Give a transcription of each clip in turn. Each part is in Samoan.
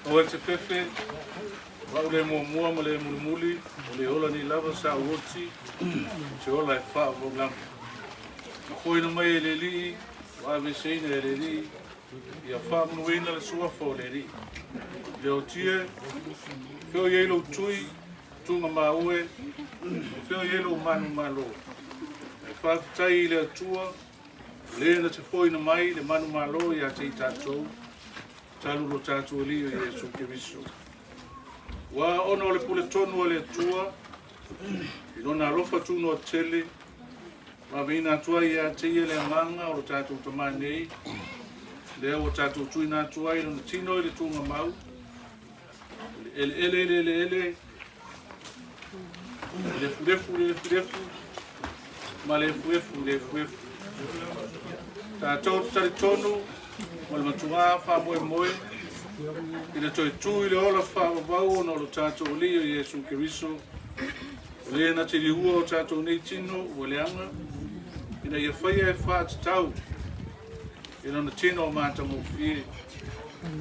Oe te fefe, o au le muamua ma le mulimuli, o le ola nei lava sa ou oti, o te ola e faavavau lava. Na foina mai e le Alii, ua aveeseina e le Alii, ia faamanuiaina le suafa o le Alii. Le otie, feo i ai lou tui, tuga maue, feo i ai lou manumalo. E faafetai i le Atua, o le na te foina mai le manumalo ia te i tatou, talu lo tatou Alii o Iesu Keriso. Ua ona o le pule tonu a le Atua, i lona alofa tunoa tele, ua aveina atu ai ia te ia le agaga o lo tatou Tamā nei, lea ua tatou tuuina atu ai lona tino i le tuugamau, o le eleele i le eleele, o le efulefu i le efulefu, ma le efuefu i le efuefu. Tatou te talitonu ma le matuā faamoemoe i le toe tu i le ola faavavau ona o lo tatou Alii o Iesu Keriso, o le na te liua o tatou nei tino ua leaga, ina ia faia e faatatau i lona tino o matagofie.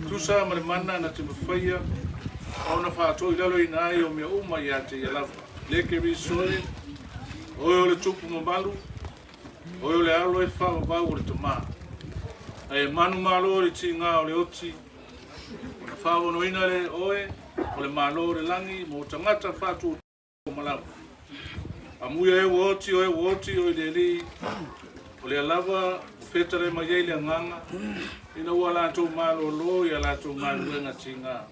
Tusa ma le mana na te mafaia ona faatoilaloina ai o mea uma ia te ia lava. Le Keriso e, oe o le tupu mamalu, oe o le alo e faavavau o le Tamā. Ae manumalo i le tiga o le oti, ona faaonoina le oe o le Malo o le lagi mo tagata faatuatua malava. Amuia e ua oti o e ua oti o i le Alii, o lea lava ua fetalai mai ai le agaga, ina ua latou malōlō i a latou galuega tiga.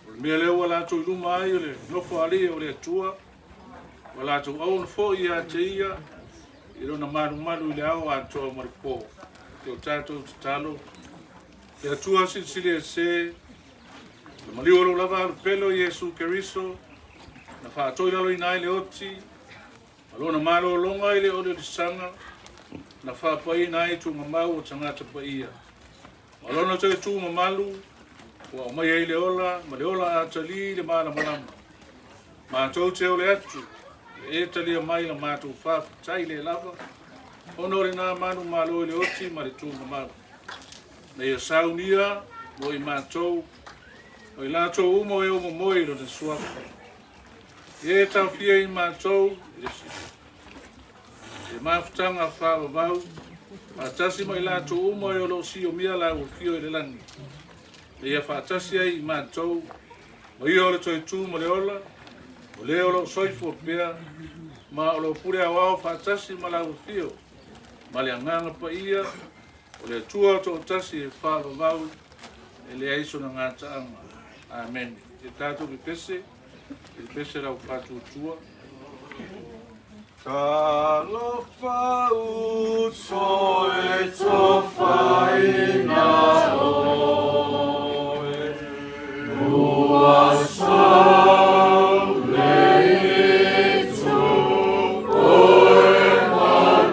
O le mea lea ua latou i luma ai o le Nofoalii o le Atua, ua latou auauna foi ia te Ia i Lona malumalu i le ao atoa ma le pō. Ke o tatou tatalo, le Atua silisili ese, le maliu o lou lava alu pele o Iesu Keriso, na faatoilaloina ai le oti, ma lona malōlōga i le oliolisaga, na faapaina ai tuugamau o tagata paia. Ma lona toe tu mamalu, ua aumai ai le ola ma le ola atalī i le malamalama. Matou te ole atu, ia e talia mai la matou faafetai le lava, ona o lena manumalo i le oti ma le tuugamau. Na ia saunia mo i matou, ma i latou uma o e o momoe i lona suafa. Ia e taofia i matou i le mafutaga faavavau, faatasi ma i latou uma e o lo o siomia lau afio i le lagi. Na ia faatasi ai i matou, ma ia o le toe tu ma le ola, o le o lo o soifua pea, ma o lo o pule aoao faatasi ma lau afio, ma le agaga paia, o le Atua toatasi e faavavau e leai sona gataaga. Amene. E tatou pepese, pepese lau faatuatua. Talofa uso e tofaina oe, ua sau le itu oe malolo.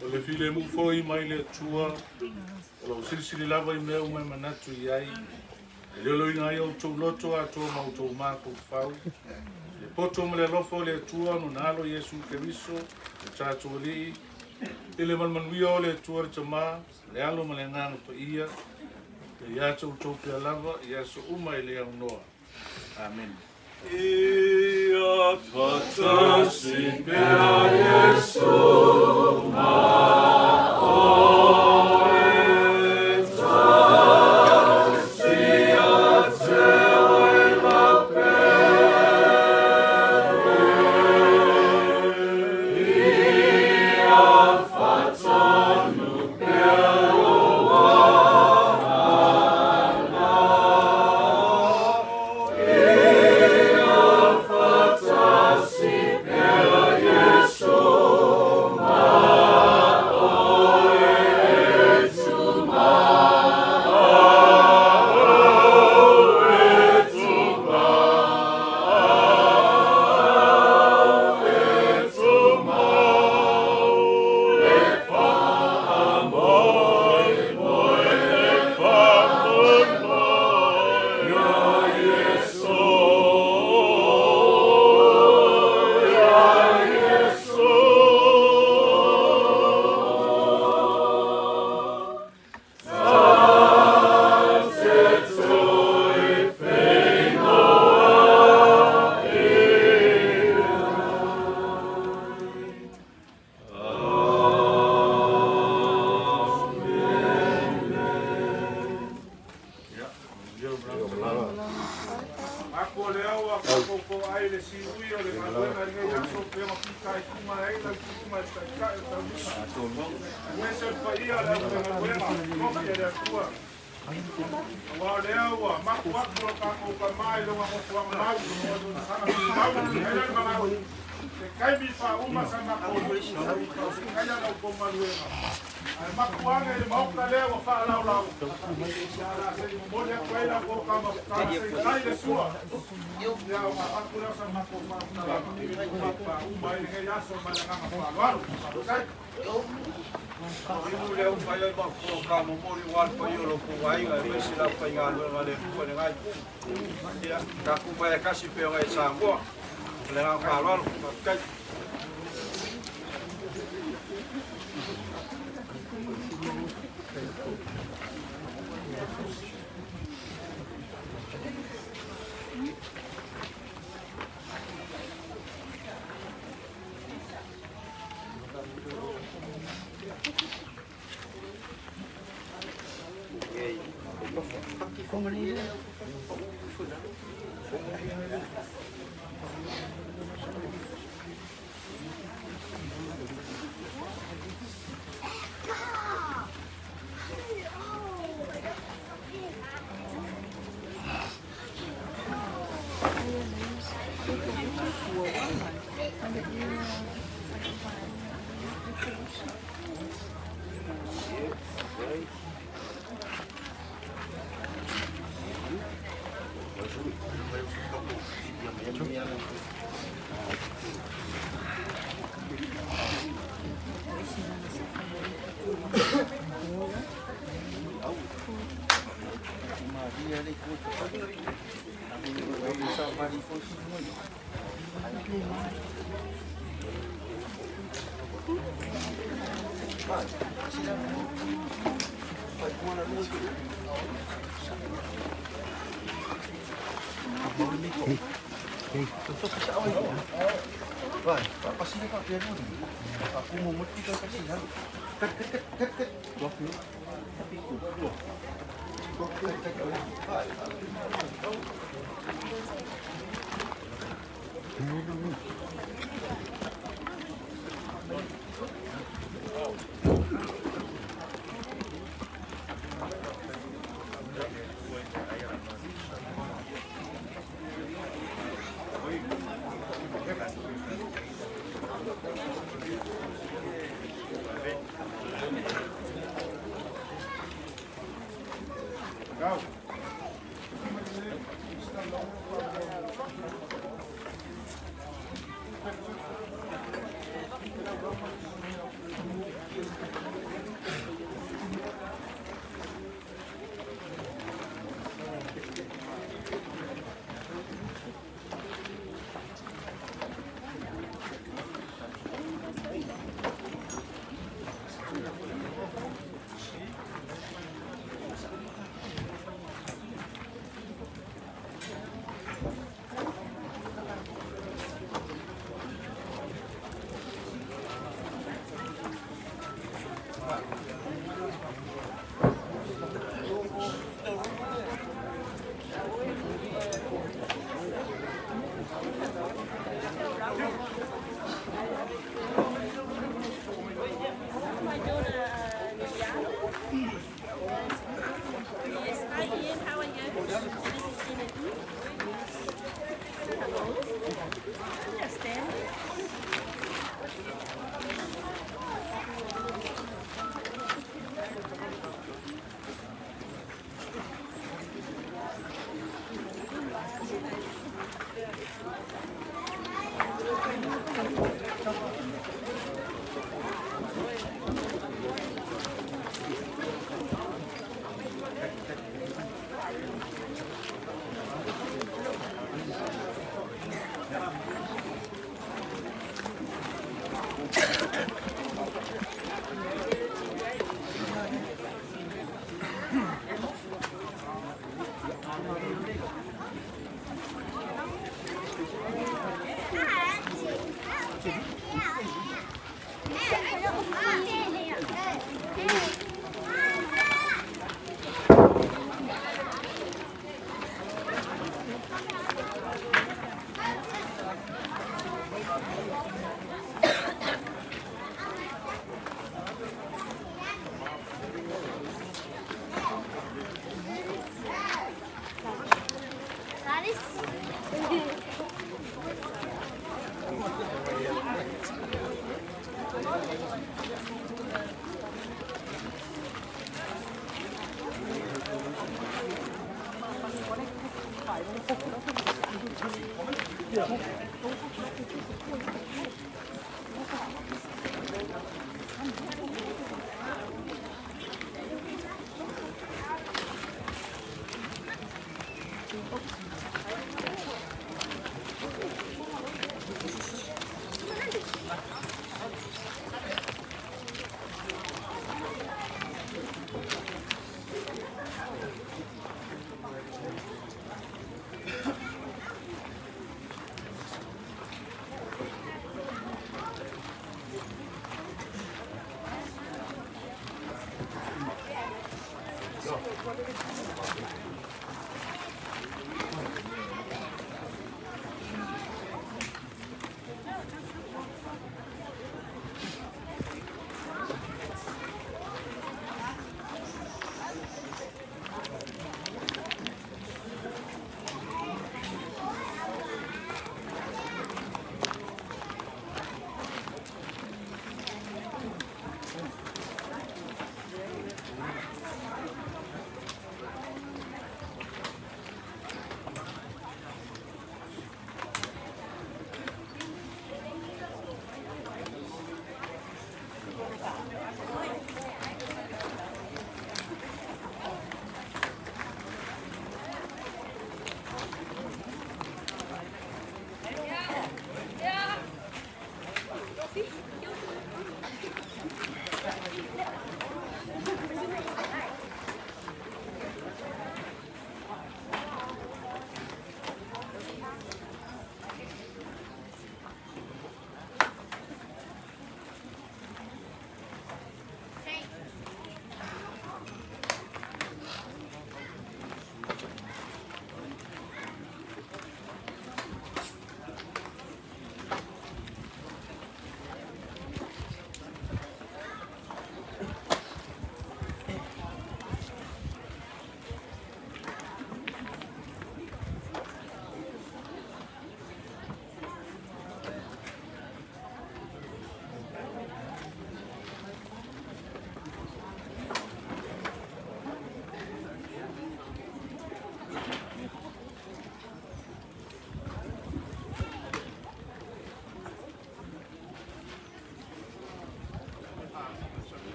O le filemu foi mai le Atua, o lo o silisili lava i mea uma e manatu i ai, e leoleoina ai outou loto atoa ma outou mafaufau, le poto ma le alofa o le Atua no na Alo Iesu Keriso, le tatou Alii, i le manumanuia o le Atua le Tama, le Alo ma le Agaga Paia, ia ia te outou pea lava i aso uma e le aunoa. Amene. Ia faatasi pea Iesu ma oe, tasi ia te oe la pele. Ia faatonu pea lou agaga. Ia faatasi pea Iesu ma oe e tuma e tuma e tuma le faamoemoe le faamoemoe ia Iesu ia Iesu. Ta te toe feiloai. Ako le au a faafoufou ai le siui o le galuega i lenei aso pea ma fitaituga ai lau tuuma e taitai o tauiga. Aemaise o le paia o le aufaigaluega tofi a le Atua. Aua o lea ua mapu atu lo tatou tamā i lona nofoaga mau, saga tumau, ai lea o le manatu, se taimi faauma sa matou faafetaia la outou galuega. Ae mapu ane i le maota lea ua faalaolao, ia la se i momoli atu ai la outou taumafataga se i tai le sua. Ia ona avatu lea o sa matou faamatalaga faauma ai lenei aso ma le agaga faaaloalo. Faafetai. Inu lea ua fai ai ma ka momoli ua le paia o lo outou aiga aemaise le aufaigaluega a le Atua i lena itu. Ia, tatou mai e tasi pei ona e Samoa. Ma le agaga faaaloalo. Faafetai. Yes, hi Ian, how are you? This is Gina. Hello. Yeah, Stanley.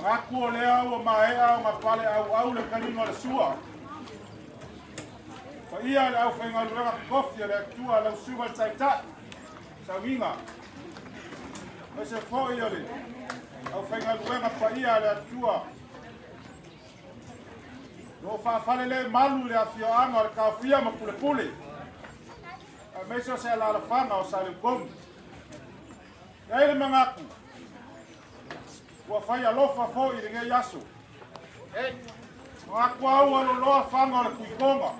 Agaku o lea ua maea ona pale auau le taliga o le sua. Paia i le aufaigaluega totofi a le Atua lau Susuga i le Taitai, Sauiga, aemaise foi o le aufaigaluega paia a le Atua. O lo o faafalelemalu i le afioaga o le Taofia ma Pulepule, aemaise o se alaalafaga o Saleutogi. E i ai le manatu, ua fai alofa foi i lenei aso. Manatu au ua loloa faga o le Tuitoga.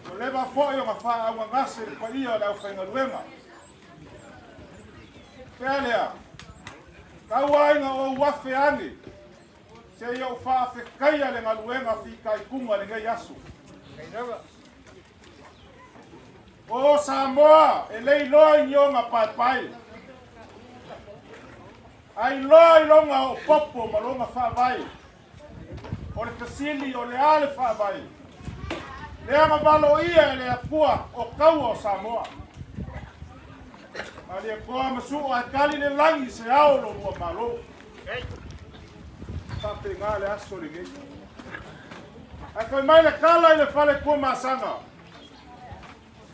Ua leva foi ona faaaugagase le paia o le aufaigaluega. Pea lea, tau ai ina ou afe ane, seia ou faafetaia le galuega fitaituga i lenei aso. O Samoa, e le iloa i ni ona paepae. A iloa i loga oopopo ma loga faavae. O le fesili o le a le faavae? Lea na valoia e le Atua o kaua o Samoa. Malietoa ma Su'a e tali le lagi i se ao o lo lua Malo. Faapena le aso lenei. Ae fai mai le tala i le fale Tuamasaga,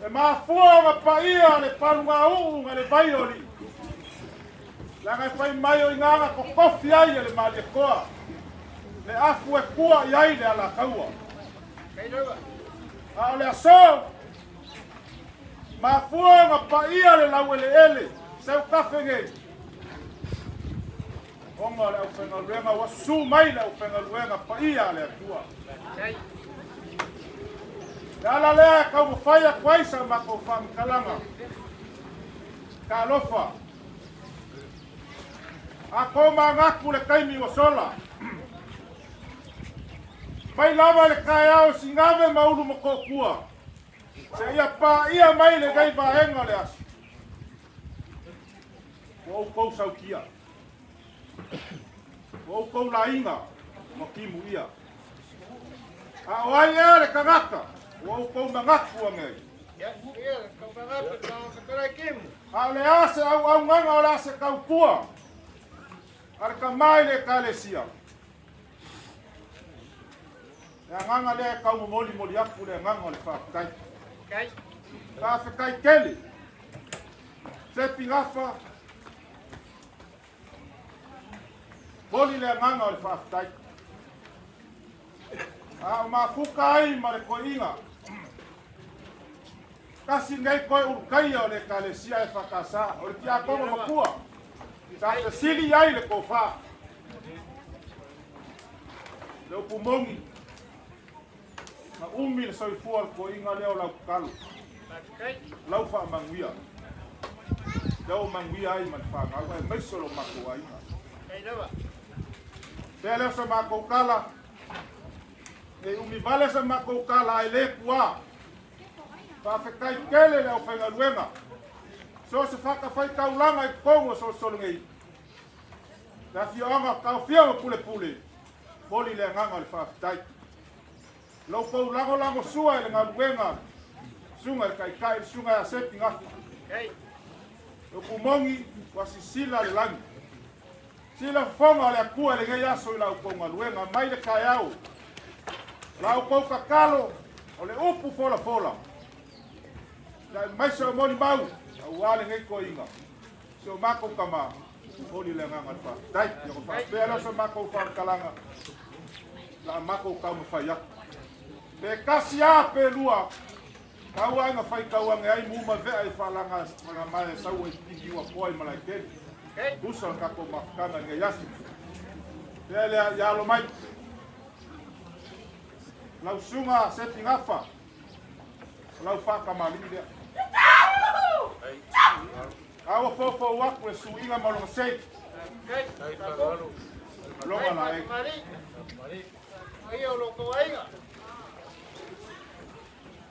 e mafua ona paia le palugauu na le vai o alii, leaga e fai mai o i ina na totofi ai e le Malietoa le afu e tua i ai le alataua. A o le aso, mafua ona paia le laueleele Seutafe nei, ona o le aufaigaluega ua susu mai le aufaigaluega paia a le Atua. Le ala lea e taumafai atu ai sa matou faamatalaga. Talofa. A tou manatu le taimi ua sola. Mai lava le taeao Sigave ma Ulumotootua seia paia mai lenei vaega o le aso. Ua outou sautia. Ua outou laiga ma timuia. A o ai ea le tagata ua outou manatu ane ai? A o le a se auaunaga o le a se tautua a le tama i le Ekalesia? Le agaga lea e taumomolimoli atu le agaga o le faafetai. Faafetai tele. Sepi Gafa, moli le agaga o le faafetai. A o mafuta ai ma le toeaina. Tasi lenei toe ulukaia o le Ekalesia EFKS, o le tiakono matua, sa fesili i ai le tofa. Le upu moni, na umi le soifua o le toeaina lea o lau tatalo, lau faamanuia, lea ua manuia ai ma le fanau, aemaise o lo matou aiga. Pea lea o sa matou tala, nei umi vale sa matou tala ae le tuā. Faafetai tele le aufaigaluega. So o se fatafaitaulaga i totonu o Solosolo nei. Le afioaga o Taofia ma Pulepule, moli le agaga o le faafetai. Lo outou lagolago sua i le galuega, susuga i le Taitai, le susuga ia Sepi Gafa. Le upu moni ua sisila le lagi. Sila fofoga o le Atua i lenei aso i la outou galuega mai le taeao. La outou tatalo o le upu folafola. Ia aemaise o molimau aua lenei toeaina. Si o matou tama, moli le agaga o le faafetai. Ia ona faapea lea o sa matou faamatalaga, la matou taumafai atu. Pe tasi a pe lua, tau ai na faitau ane ai mu ma vea i faalaga mai e sau ai pigi ua poa i Malaetele. Tusa o le tatou mafutaga i lenei aso. Pea lea ia alo mai. Lau susuga Sepi Gafa, o lau faatamalii lea. A ua foufou atu le suiga ma lona sei. Loga la e.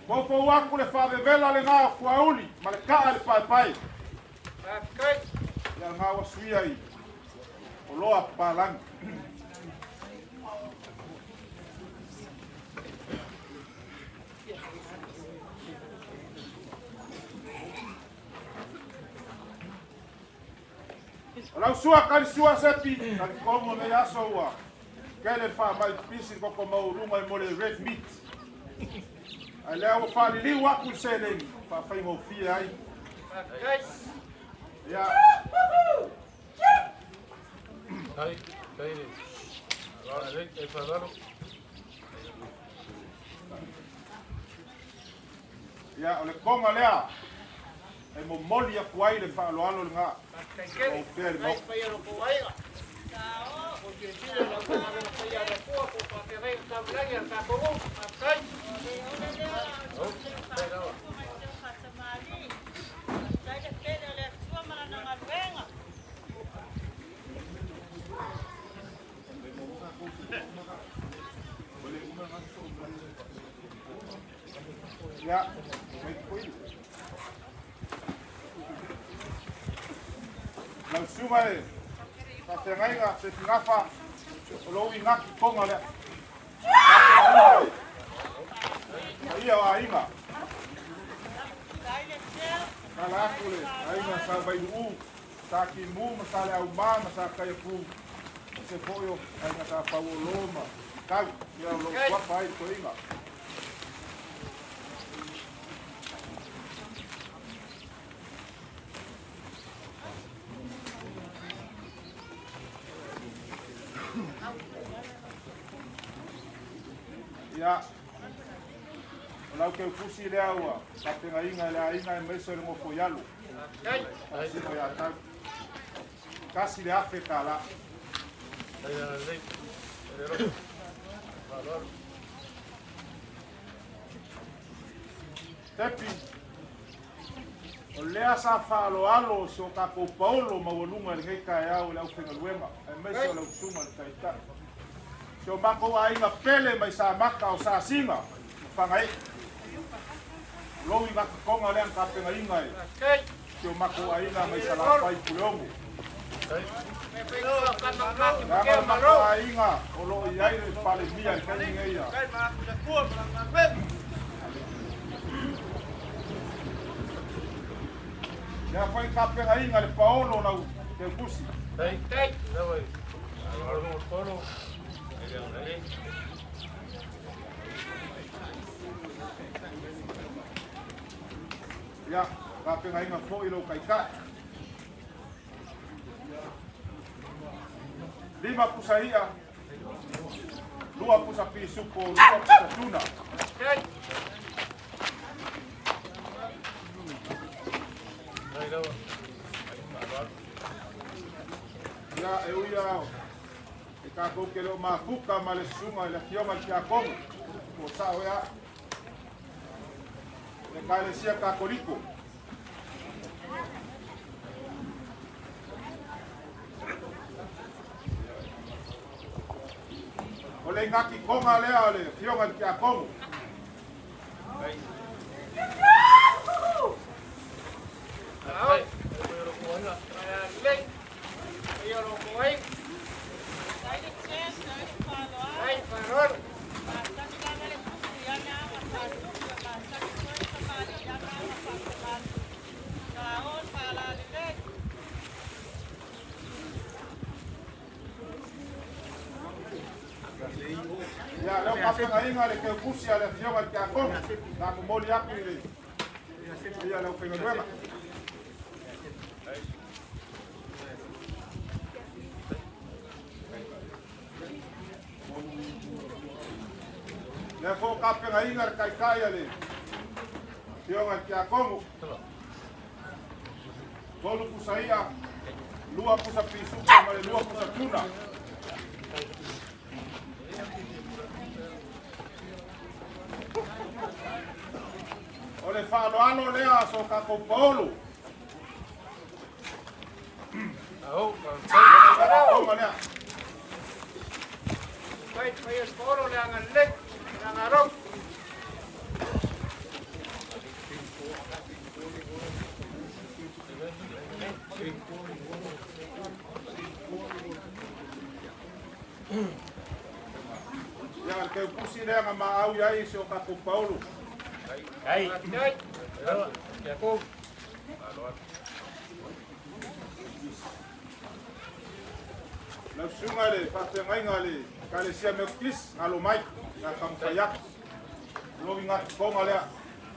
Foufou atu le faavevela lena o Fuauli ma le kaa i le paepae. Ia lena ua suia i oloa papalagi. O lau sua kali sua Sepi, talitonu lenei aso ua tele le faamai pipisi le koko maualuga i mo le red meat. Ae lea ua faaliliu atu le seleni faafaigofie ai. Ia. Ia, o le koga lea e momoli atu ai le faaaloalo lena ua opea i le Maota. Ia, mai Lau susuga e. Faafeagaiga Sefigafa, o lou igaki koga lea. Faafeagaiga paia o aiga. Tala atu le aiga sa Vailu'u, sa Kimu ma sa Leaumā ma sa Kaiapū, se foi o aiga sa Pauolo ma Tau, ia o lou suafa ai le toeaina. Ia, o lau keukusi lea ua tapenaina e le aiga aemaise o le nofo i alo. Faasino ia tau. $1,000. Tepi, o lea sa faaaloalo si o tatou paolo maualuga i lenei taeao i le aufaigaluega, aemaise o lau susuga i le Taitai. Si o matou aiga pele mai Samata o Sasiga ma Fagaee. O lou igakatoga lea na tapenaina e si o matou aiga mai Salafai Puleono. Leaga o le matou aiga o lo o i ai le Palemia i le taimi nei a Lea foi tapenaina le paolo o lau teutusi. Ia, tapenaina foi lou taitai. 5 pusa i'a, 2 pusa pisupo, 2 pusa tuna. Ia, e ui a e tatou te le o mafuta ma le susuga i le afioga i le Tiakono, po o sao ea, le Ekalesia Katoliko. O le igatikoga lea o le afioga i le Tiakono. Ia, lea o tapenaina le teutusi a le afioga i le Tiakono, na momoli atu i le paia o le aufaigaluega. Lea foi o tapenaina le taitai a le afioga i le Tiakono. 3 pusa i'a, 2 pusa pisupo ma le 2 pusa tuna. O le faaaloalo lea a so tatou paolo. Au, lea. Fai fai el paolo le agalelei, le agarou. Ia, le teupusi lea na maau i ai si o tatou paolo. Ai. Lau susuga i le faafeagaiga a le Ekalesia Metotisi, alo mai, ia taumafai atu. O lou igatikoga lea.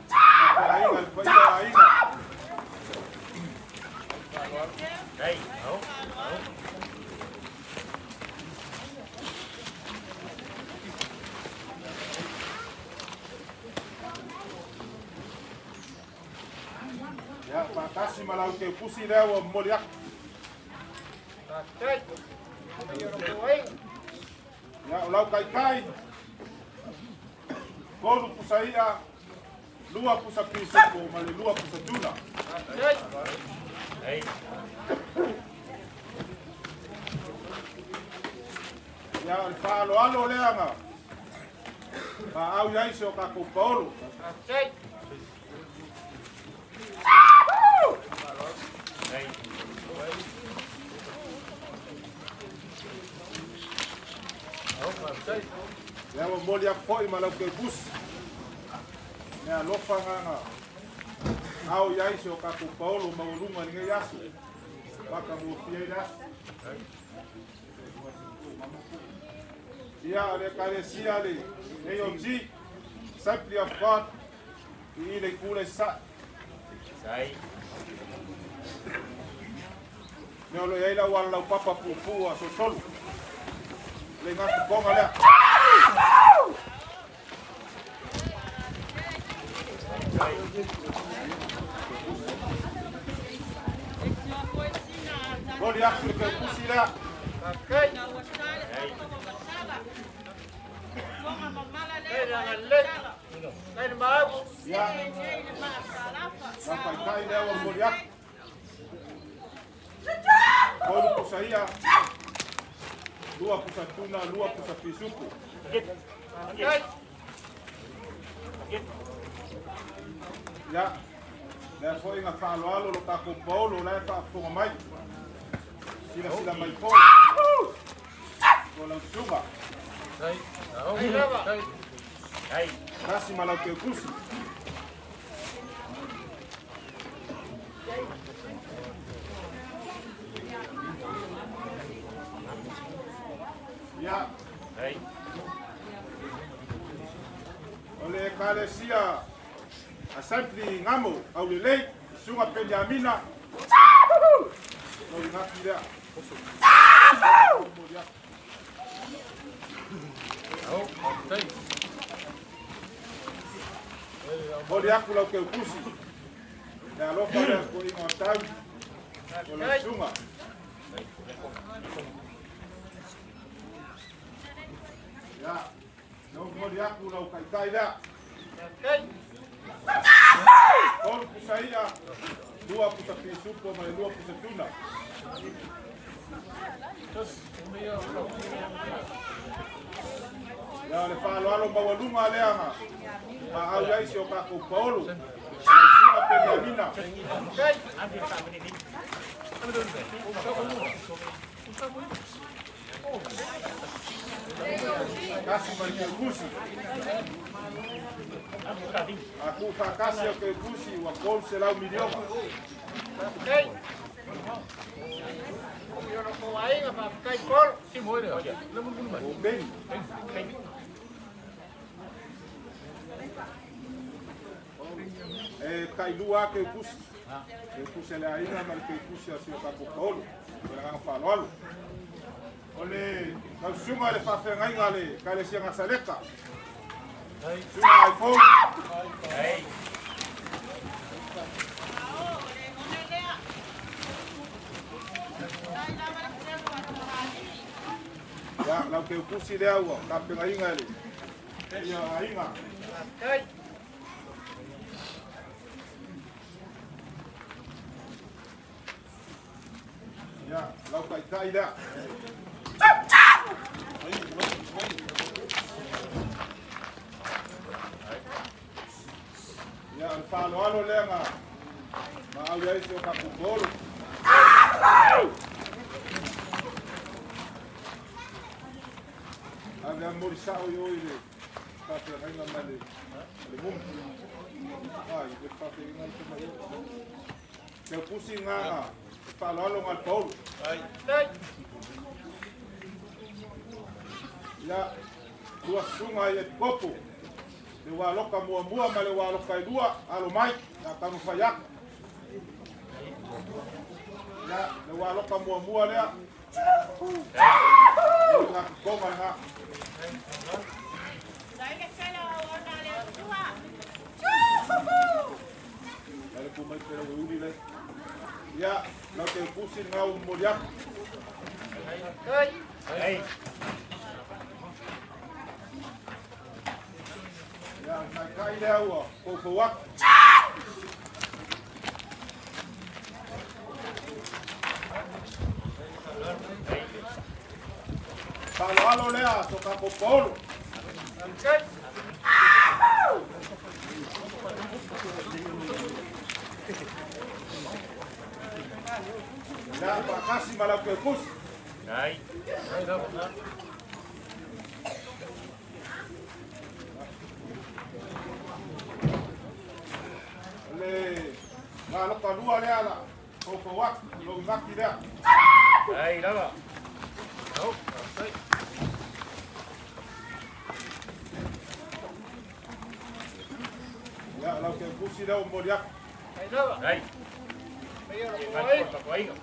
Faafeagaiga i le paia o aiga. Ia, faatasi ma lau teupusi lea ua momoli atu. Ia, o lau taitai, 3 pusa i'a, 2 pusa pisupo ma le 2 pusa tuna. Ia, o le faaaloalo lea na paau i ai si o tatou paolo. Lea ua momoli atu foi ma lau keukusi le alofa agaga ao i ai si o tatou paolo maualuga i lenei aso matagofie ai le aso. Ia, o le Ekalesia le AOG, Assembly of God, i i le itu lea i Sasae. Mea o lo o i ai le auala laupapa puupuu a Sosolo. Le gatukoga lea. Moli atu le keukusi lea. Ia. Lau lea ua moli atu. Tolu pusa ia. Lua pusa tuna, lua pusa pisupu. Ia, lea foi na faaaloalo lo tatou paolo la e faafofoga mai. Silasila mai foi. O lau susuga. Tasi ma lau keukusi. Ia. O le Ekalesia Assembly Gamo Aulelei, Susuga Peniamina. Lau igaki lea. Moli atu lau keukusi. Le alofa lea koiga o tau. O lau susuga. Ia, lau moli atu lau taitai lea. Tolu pusa ia, lua pusa pisupo ma le lua pusa tuna. Ia, le faaaloalo maualuga lea na maau i ai si o tatou paolo. Lau susuga Peniamina. Tasi ma le keukusi. A tuufaatasi au keukusi ua 300 miliona. O Beni. E tailua lava keukusi. Keukusi a le aiga ma le keukusi a si o tatou paolo. Ma le agaga faaaloalo. O le tausuga i le faafeagaiga a le Ekalesia Nasaleta. Susuga iPhone. Ia, lau keukusi lea ua tapenaina e le ia aiga. Ia, lau taitai lea. Ia, o le faaaloalo lea na maau i ai si o tatou paolo. Ave a moli sao i o i le faafeagaiga ma le mumu. Ai, le faafeagaiga le tama i o. Keukusi ngā faaaloalo ngā le paolo. Ia, lua susuga i Epikopo, le ualoka muamua ma le ualoka e lua, alo mai, ia taumafai atu. Ia, le ualoka muamua lea, ia kokoga lena. Ia le pu mai pe lau e uli le. Ia, lau te pusi lena ua momoli atu. Ia, o le taitai lea ua foufou atu. Faaaloalo lea so tatou paolo. Ia, faatasi ma lau keukusi. O le galoka lua lea la foufou atu, lou inati lea. Ai lava. Au, faafetai. Ia, lau keukusi lea ua momoli atu. Ai. Ai, tapuaiga.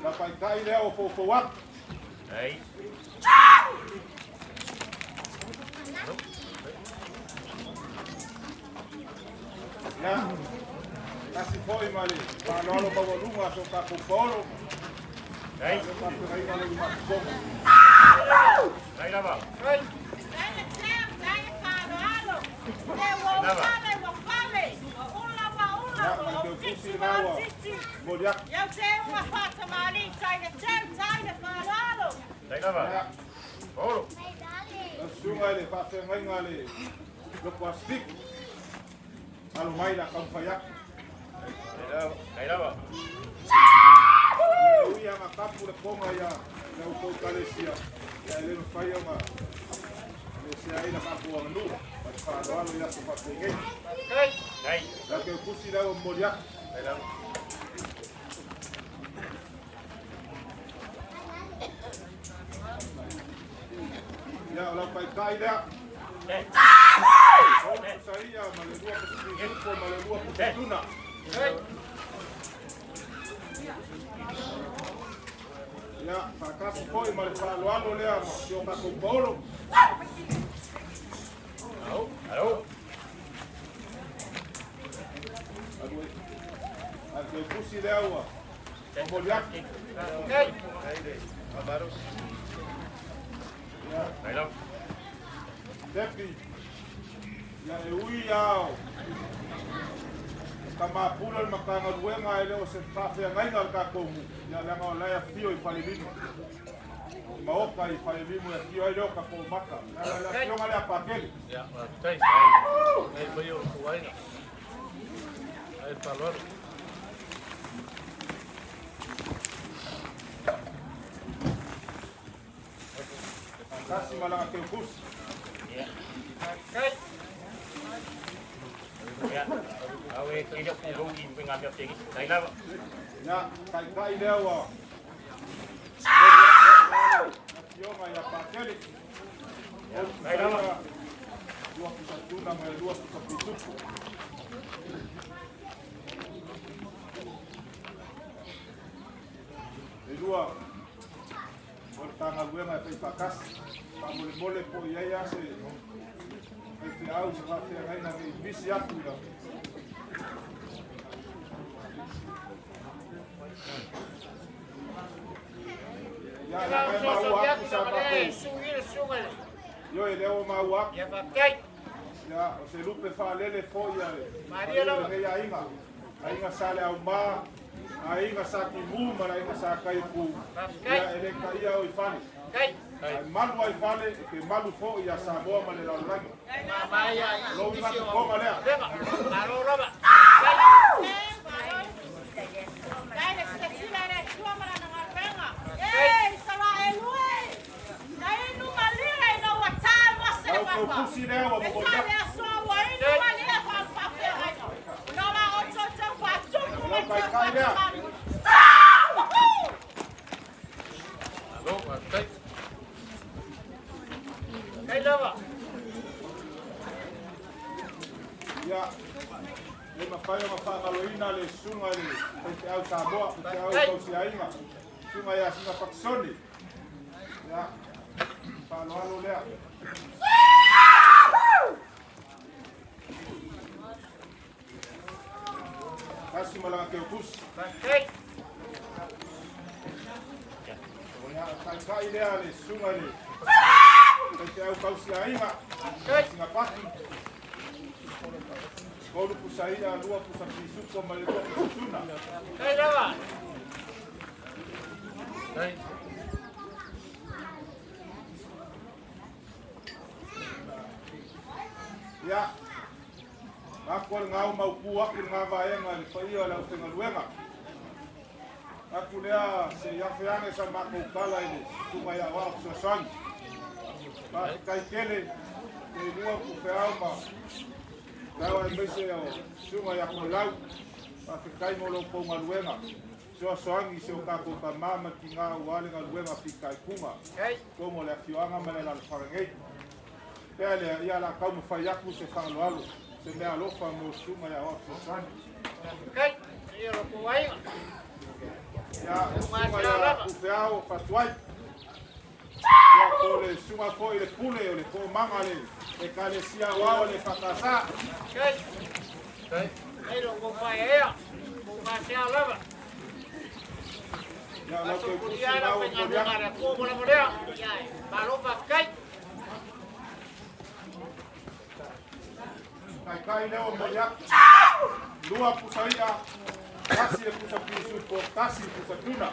La taitai lea ua foufou atu. Ai. Ia, tasi foi ma le faaaloalo maualuga a so tatou paolo. Ai. Le faafeagaiga o le Imatikoga. Ai lava. Ia, ma le keukusi lena ua momoli atu. Ai lava. Ia, Paolo. lau susuga i le faafeagaiga a le Loko Asifiki. Alo mai la taumafai atu. Ai lava. Ui aga tapu le koga ia le outou ekalesia, ia e le mafai ona lesea ai la tatou aganuu ma le faaaloalo i aso faapenei. Ai. Lau keukusi lea ua momoli atu. Ai lava. Ia, o lau taitai lea. Eh. Olu pusaia ma le lua pusapisupo ma le lua pusatuna. Ia, faatasi foi ma le faaaloalo lea ma si o tatou paolo. Au. Au. Alu ai. A le keukusi lea ua momoli atu. Ia, Ai lava. Tepi, ia e ui ao Tamapula le Matagaluega e le o se faafeagaiga a le tatou nuu, ia leaga o la e afio i Falelima. I Maota i Falelimu e afio ai le o tatou mata. Le ala le afioga lea a Patele. Ia, faafetai. Ai mai o le aiga. Ai faaaloalo. Tasi ma laga keukusi. Ia. Au e kele ku gou i ngā mea pegi. Ai lava. Ia, taitai lea ua afioga ia Patele. Ai lava. Lua pusatuna ma le lua pusapitupu. E lua o le Matagaluega e faifaatasi. Faamolemole po o i ai lava se faifeau se faafeagaiga ne i misi atu i la Ia, leaga e maua atu sa matou. Ioe, lea ua maua atu. Ia, o se lupe faalele foi a le paia o lenei aiga. Aiga Sa Leauma, aiga Sa Timu ma le aiga Sa Kaipu. Ia, e le taia o i fale. Ae malu ai fale, e te malu foi ia Samoa ma le lalolagi. O lou igatukoga lea. Lau keukusi lea ua momoli atu. O lau taitai lea. Alo, faafetai. Ia, e mafai ona faagaloina le susuga i le faifeau Samoa, faifeau tausiaiga, susuga ia Sina Patisone. Ia, faaaloalo lea. Tasi ma lana keukusi. Ia, o taitai lea le susuga i le faifeau tausiaiga, Sina Pati. Tolu pusa ia, lua pusa pisupo ma le lua pusa tuna. Ai. Ia, aku le gao maupu aku le vaega i le paia o le aufaigaluega. Aku lea se i afe ane sa matou tala i le susuga ia Aoao Fesoasoani. Faafetai tele te lua pufeau ma Tau aemaise o susuga ia Koelau, faafetai mo lo outou galuega fesoasoani i si o tatou tamā ma tinā aua le galuega fitaituga i totonu o le afioaga ma le alaalafaga nei. Pea lea, ia o le a taumafai atu se faaaloalo, se meaalofa mo susuga ia Aoao Fesoasoani. Ia, susuga ia Tufeao Fatuai. Ia, po le susuga foi le pule o le toomaga le Ekalesia Aoao le EFKS. Ia, lau toe tusi na ua momoli atu. Taitai lea ua momoli atu. Lua pusa i'a, tasi le pusa pisupo, tasi le pusa tuna.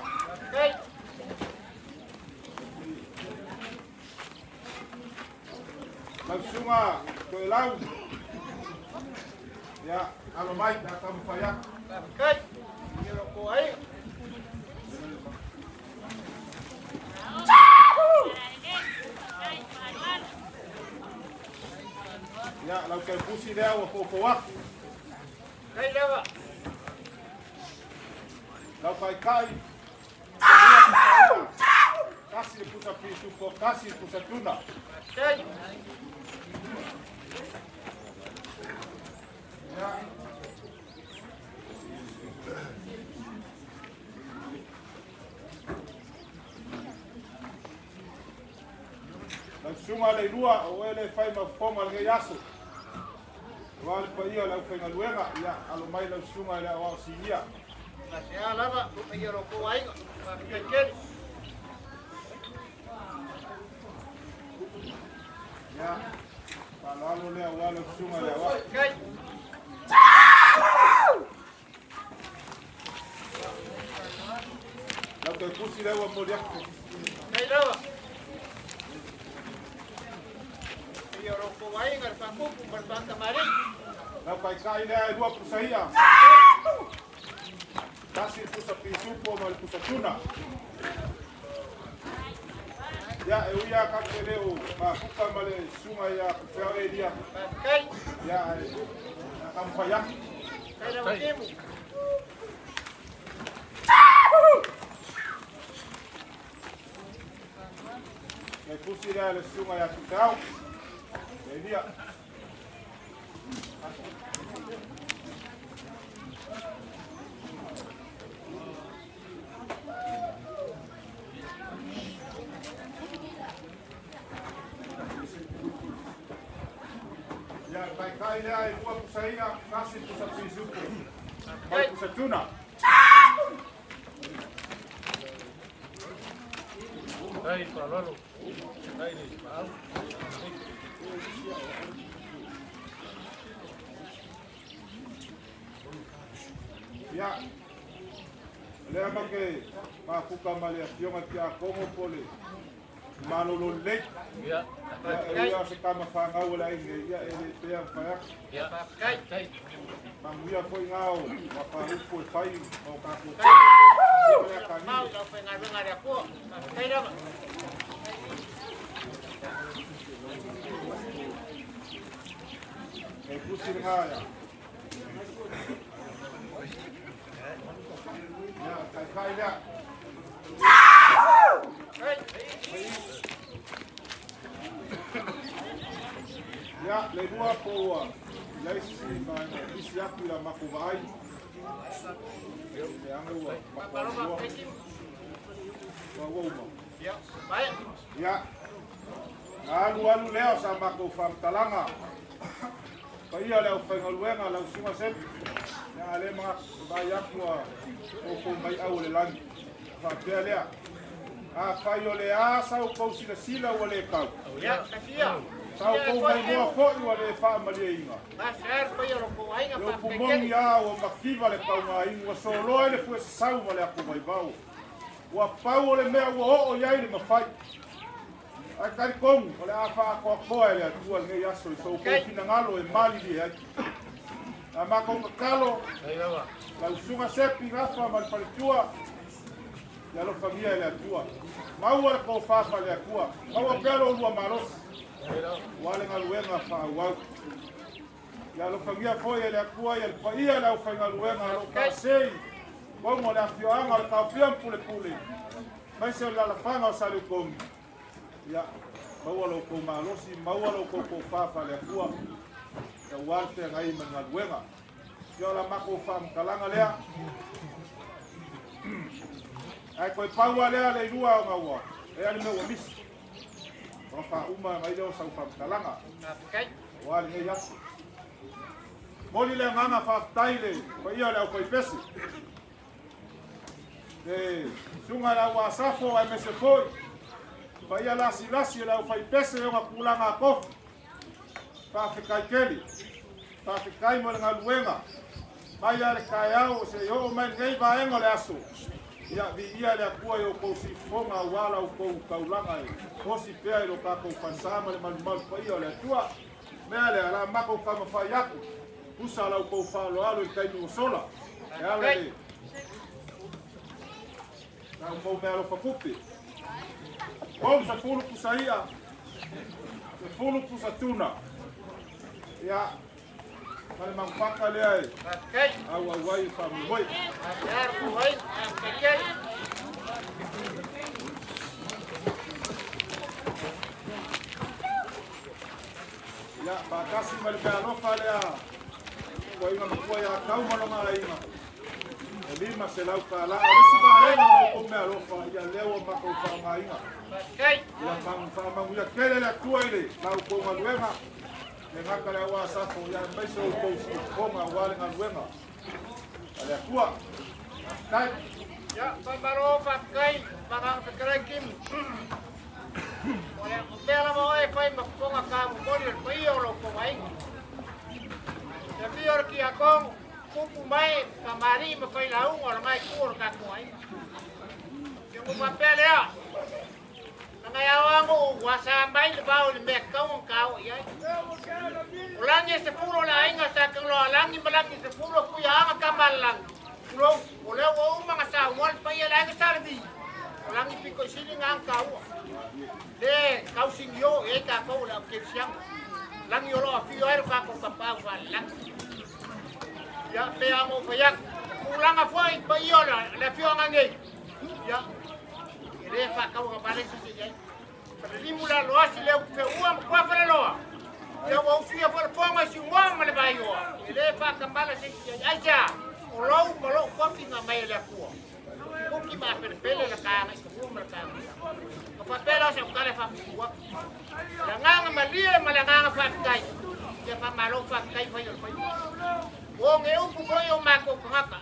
Lau susuga Toelau, ia, alo mai pe a taumafai atu. Faafetai i lo outou aiga. Ia, lau taupusi lea ua foufou atu. Faafetai lava. Lau taitai, Tasi le pusa pisupo, tasi le pusa tuna. Faafetai. Ia. Lau susuga le ilua, o oe le fai ma fofoga lenei aso. Aua le paia o le aufaigaluega, ia alo mai lau susuga i le aoao sinia. Sea lava, le paia o lo outou aiga. Faafetai tele. Ia, faaaloalo lea aua lau susuga i le aoao. Faafetai. Lau toe tusi lea ua momoli atu. Faafetai lava. Paia o lo outou aiga, le faatupu ma le faatamalii. Lau taitai lea e lua pusa ia. Tasi le pusa pisupo ma le pusa tuna. Ia, e ui lava tatou te le o mafuta ma le susuga ia Tufeao Elia. Faafetai. Ia, ae a taumafai atu. Faafetai lava Timu. Le tusi lea le susuga ia Tufeao Elia. Ia, taitai lea e lua pusa ia, tasi pusa pisupo, ma le pusa tuna. Tai faaaloalo. Tai le maau. Ia, lea ma ke mafuta ma le afioga Tiakono po le malolo lelei. Ia, Ia, e ui se tama fanau o le aiga nei, ia e le pea mafai atu. Ia, Faafetai. Manuia foi ngā o makarupu e fai ma o tatou Faafetai mau i le aufaigaluega a le Atua. Faafetai lava. E tusi lena ia. Ia, taitai lea. Ia, le lua po ua i ai se isi vaega o misi atu i la matou vaai. Leaga ua matou aluloa. Ua uma. Ia, na alu alu lea o sa matou faamatalaga. Paia o le aufaigaluega lau susuga Sepi, leaga lea manatu vaai atu ua foufou mai au o le lagi. Faapea lea, afai o le a sa outou silasila ua le tau, sa outou maimoa foi ua le faamalieina. Le upu moni a ua mativa le taugainu, ua soloa i le fuesasau ma le atuvaivao. Ua pau o le mea ua oo i ai le mafai. Ae talitonu, o le a faaatoatoa e le Atua lenei aso i so outou finagalo e malilie ai. A matou tatalo, lau Susuga Sepi Gafa ma le faletua, ia alofagia e le Atua. Maua le tofa faale-Atua, maua pea lo oulua malosi, aua le galuega faaauau. Ia alofagia foi e le Atua ia le paia o le aufaigaluega o lo o taasei totonu o le afioaga o le Taofia ma Pulepule, aemaise o le lalafaga o Saleutogi. Ia maua lo outou malosi, maua lo outou tofa faale-Atua aua le feagai ma le galuega. Ia o la matou faamatalaga lea. Ae toe pau lava lea le ilua ona ua e le mea ua misi. Ona faauma mai lea o sau faamatalaga. Aua lenei aso. Moli le agaga faafetai le paia o le aufaipese. Le susuga i le au Asafo aemaise foi paia lasilasi o le aufaipese i ona tulaga atofi. Faafetai tele. Faafetai mo le galuega. Mai lava le taeao seia oo mai lenei vaega o le aso. Ia, viia le Atua i outou siufofoga aua la outou taulaga e osi pea i lo tatou falesa ma le malumalu paia o le Atua. Mea lea, o le a matou taumafai atu, usa la outou faaaloalo i le taimi ua sola, e ala i le la outou meaalofa tupe. 30 pusa i'a, 10 pusa tuna. Ia, ma le manupaka lea e auau ai e faamoemoe. Ia, faatasi ma le meaalofa lea ua matua ia Tau ma lona aiga, e $500. O le isi vaega o la outou meaalofa, ia lea ua matou faaaogaina. Ia faamanuia tele le Atua i le la outou galuega, le gata le au Asafo, ia aemaise o outou siufofoga aua le galuega a le Atua. Faafetai. Ia, faamalo, faafetai, Magaga Fetalai Kimu. O le mea lava oe e fai ma fofoga kamomoli o le paia o lo outou aiga. Le afio o le Tiakono, tupu mai, tamalii ma failauga o lena itu o le tatou aiga. Ia ua faapea lea, Lana e ao anu ua sa mai le vao i le mea tatau ona taoa i ai. O lagi e 10 o le aiga sa taloa lagi ma lagi 10 kuia anga tama le lagi. Tulou, o lea ua uma na saunoa le paia le aiga sa Levi. O lagi pito i sili na anga taua. Le tausinio e ai tatou o le au kerisiano. Lagi o lo afio ai lo tatou tapaau faalelagi. Ia, pe a mo fai atu. Tulaga foi paia o le afioaga nei. Ia, e le faatauagavale se se i ai. Falelimu la loasi le feua ma kua falaloa. Ia ua usuia foi le foga i Siumoa ma le Vaioa. E le faatamala se isi i ai. Aisea? O lou ma lou tofi na aumai e le Atua. Kuki ma apelepele la taga i fanua ma la taga i lagi. Ka faapea la o sau tala e faapuupuu atu. Le agaga malie ma le agaga faafetai. Ia faamalo faafetai fai o le faiva. Ua oge upu foi o matou tagata.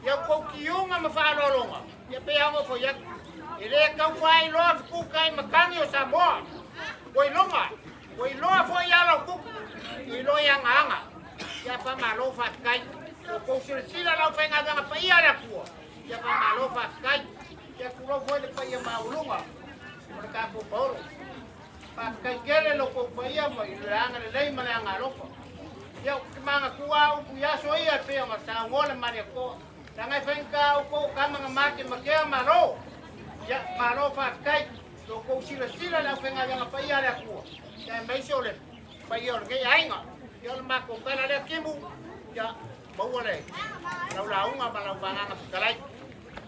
Ia outou tiuga ma faaaloaloga, ia pei lava ona ou fai atu, e le tau faailoa fetutai matagi o Samoa. Ua iloga, ua iloa foi i ala o tupu, ua iloa i agaaga. Ia faamalo faafetai. Ua outou silasila lau faigaluega paia a le Atua. Ia faamalo faafetai. Ia tulou foi le paia maualuga o le tatou paolo. Faafetai tele lo outou paia ma i le agalelei ma le agaalofa. Ia, ou te manatua lava upu i aso ia e pei ona saunoa le Malietoa, leaga e faigata outou o tama na matematea Malo. Ia, malo faafetai i lo outou silasila i le aufaigaluega paia a le Atua, ia aemaise o le paia o lenei aiga. Ia, o le matou tala lea Kimu, ia maua le lau lauga ma lau vagaga fetalai.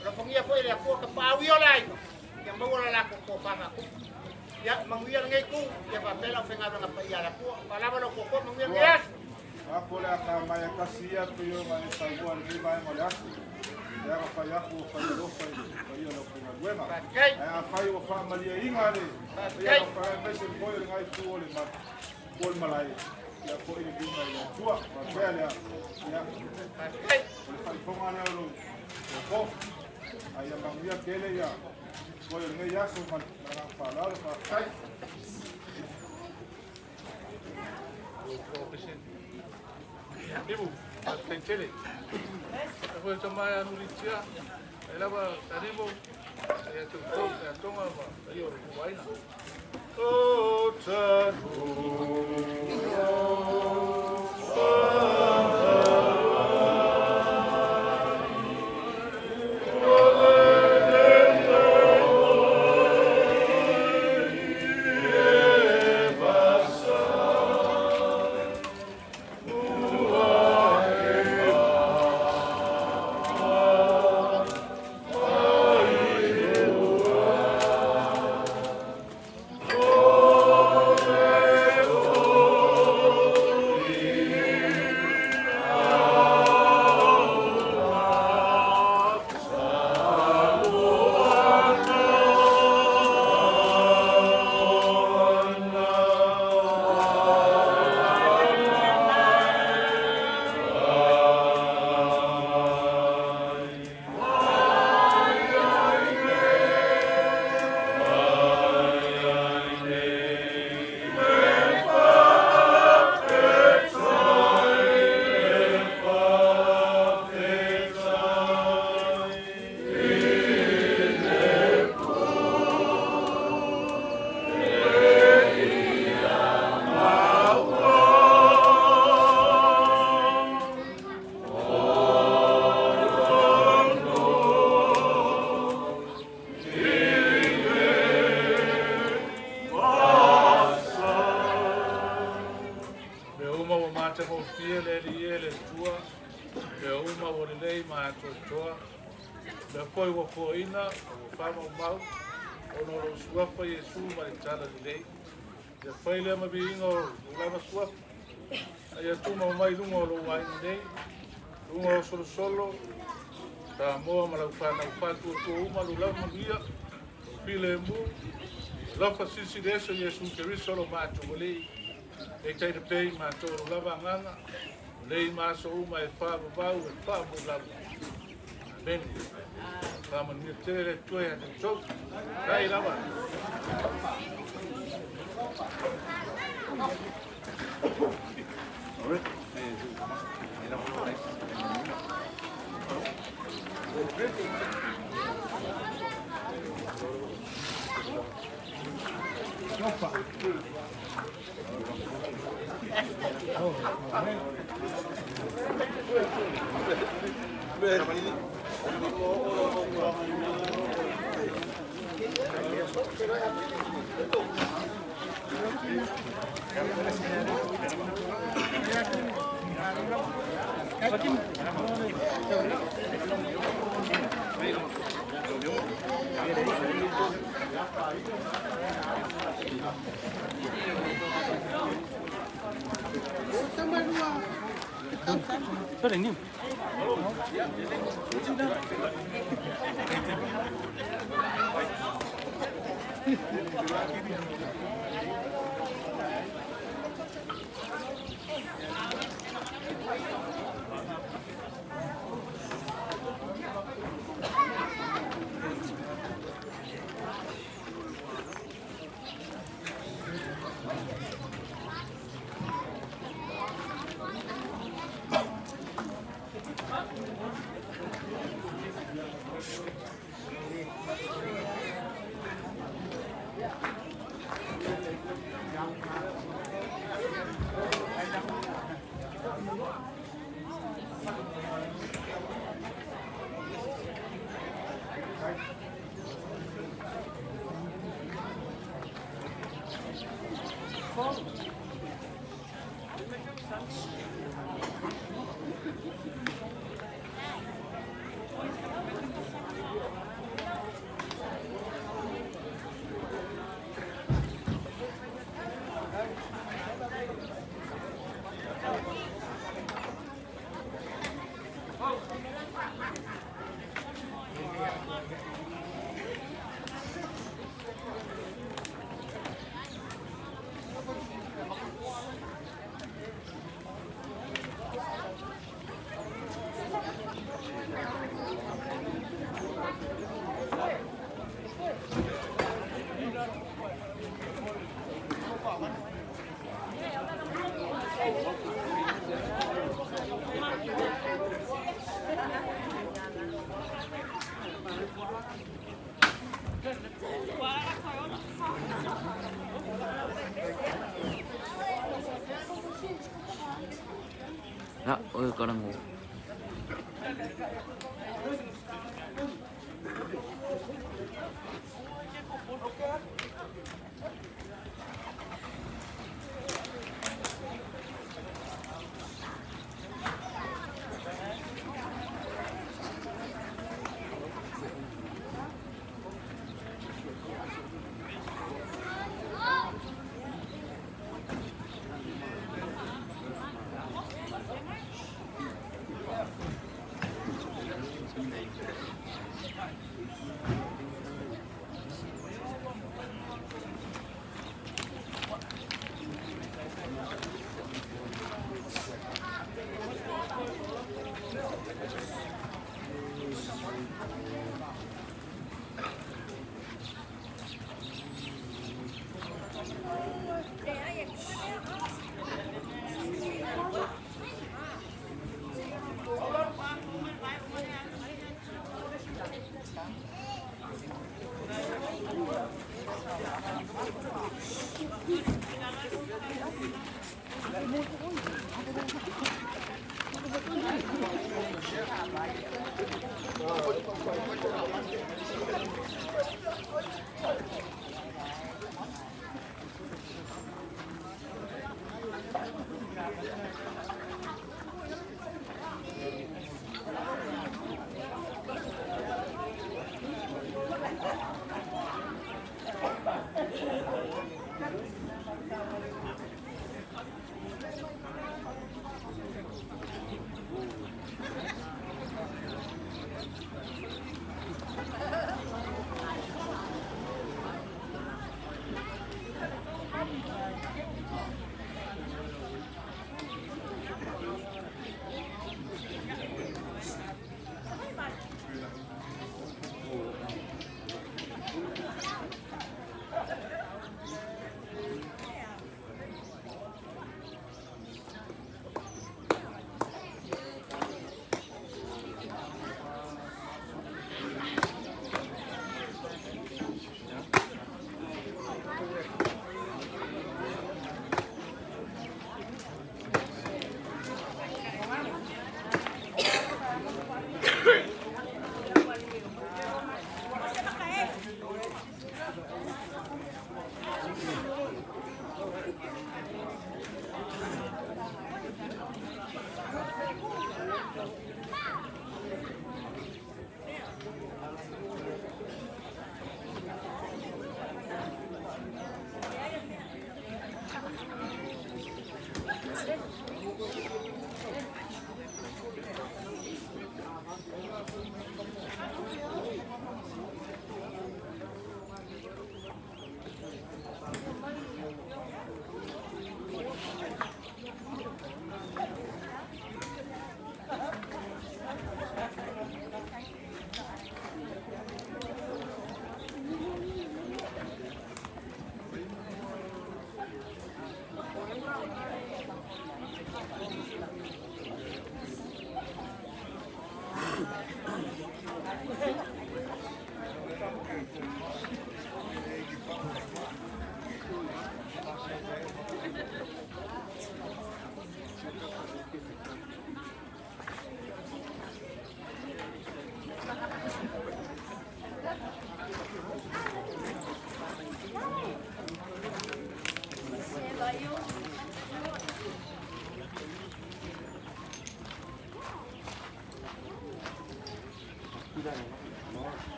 Alofagia foi e le Atua tapaau ia o le aiga, ia maua le latou tofa faatupu. Ia, manuia lenei itu, ia faapea le aufaigaluega paia a le Atua. Faalava lau toatoa, manuia lenei aso. Ako le aka mai a kasi ia pe o e saunoa i lenei vaega o le aso. E aga fai aku o fai alofa i le paia o le aufaigaluega. Faafetai. Ae afai ua faamalieina le paia o le aufaigaluega aemaise foi o lena itu o le o le malae, ia foi le viiga i le Atua. Faapea lea, ia, Faafetai. o le faaifoga lea o lou toatoo. Ae ia manuia tele ia foi o lenei aso ma le agaga faaaloalo. Faafetai. Ibu, faafetai tele. E foi tama e anu litia, e lava taribo, e te utou, e atonga ma ia o le kuaina. O tanu. foi ua foaina ma ua faamaumau ona o lou suafa Iesu ma le talalelei. Ia fai lea ma viiga o lou lava suafa. A ia tumau mai i luga o lou aiga nei, luga o Solosolo, Samoa ma lau fanau faatuatua uma lou lava manuia, lou filemu, alofa silisili ese o Iesu Keriso lo matou Alii, peitai le pea i matou lou lava agaga, o nei ma aso uma e faavavau e faamau lava. Amene. Faamanuia tele le Atua ia te outou. Tai lava. Ia, o le kalamu.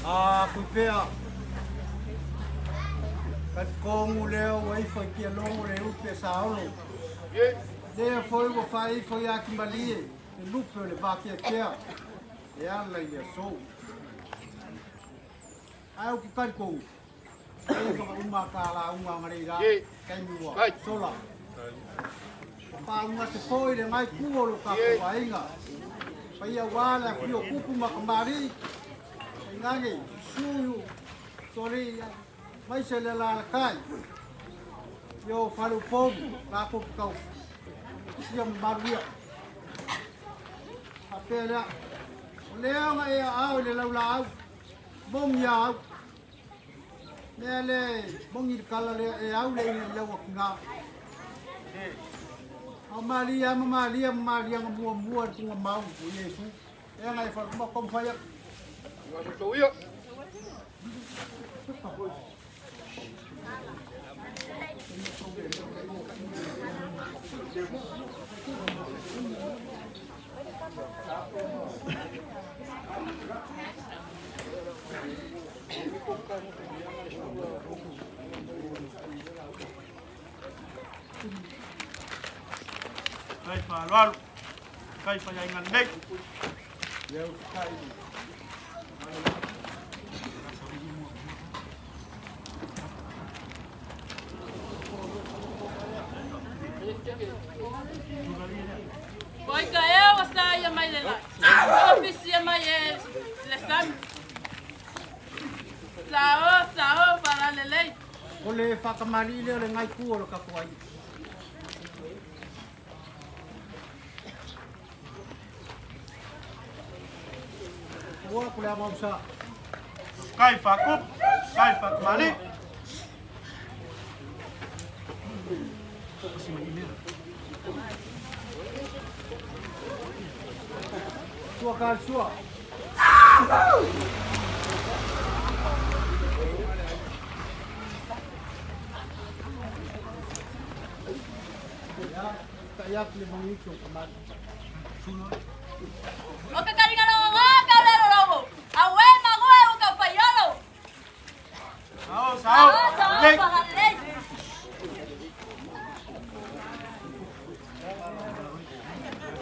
A kuipea ka kongu leo ua ifo i kialogo le upe saolo. Lea foi ua faaifo ia kimalie le lupe o le vakeakea e ala i le aso. Ae o ke kalikou e whakauma ka la unga ngarei rā, kei mua, sola. O whaunga se foi le ngai kuo lo ka kuainga. Paia wā le whio kupu makamari, ngange, suyu, tori, mai se le la kai. Yo wharu pomu, la ko kau. Sia maruia. A pēlea. O lea nga e au le lau la au. Mong ia au. Mea le mongi le kala le e au le ina lau aku ngā. Au malia ma malia ma malia nga mua mua le tunga mau o Yesu. E nga e wharu ma kom whai Kai whaaloalo, kai whaiainga nei. Oi ka ea ua saia mai le lai. Ua pisia mai e le sami. Sao, sao, falalelei. O le whakamali lea o le ngai ku o le kapo ai. Ua ku le amausa. Kai whakup, kai whakamali. Sua ka sua. Ya, kaya le mangi ko kamat. O ka karinga rongo ngā ka rero rongo. A we magoe o ka whaiolo. Sao, sao, Sao, sao, lei. falalelei.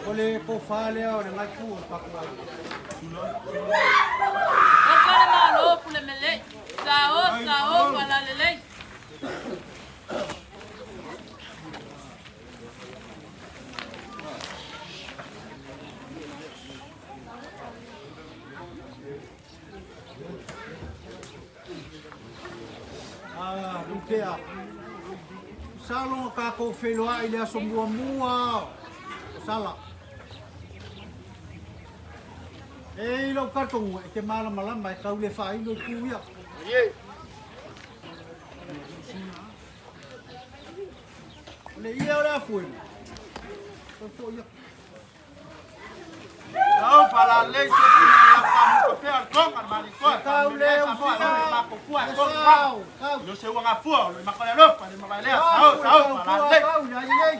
O le ko whalea o le ngai ku o le kapo ai. O ka le malo pule mele. Sao, sao, falalelei. Ah, lutea. Salo ka ko wheloa i le aso mua mua. O sala. E i lau kartongu, e te malama lama, e kaule whailo i kuia. O le ia o le afu e. Ko fo ia. Sao, falalei, se te mea whamuka pea, tonga, mali koa. Kau le Samoa, ufia. le mako kua, E tonga. sao, kau. Lo se uanga fua, lo mako le lofa, le mako lea. Sao, sao, falalei. Kau, le ai nei.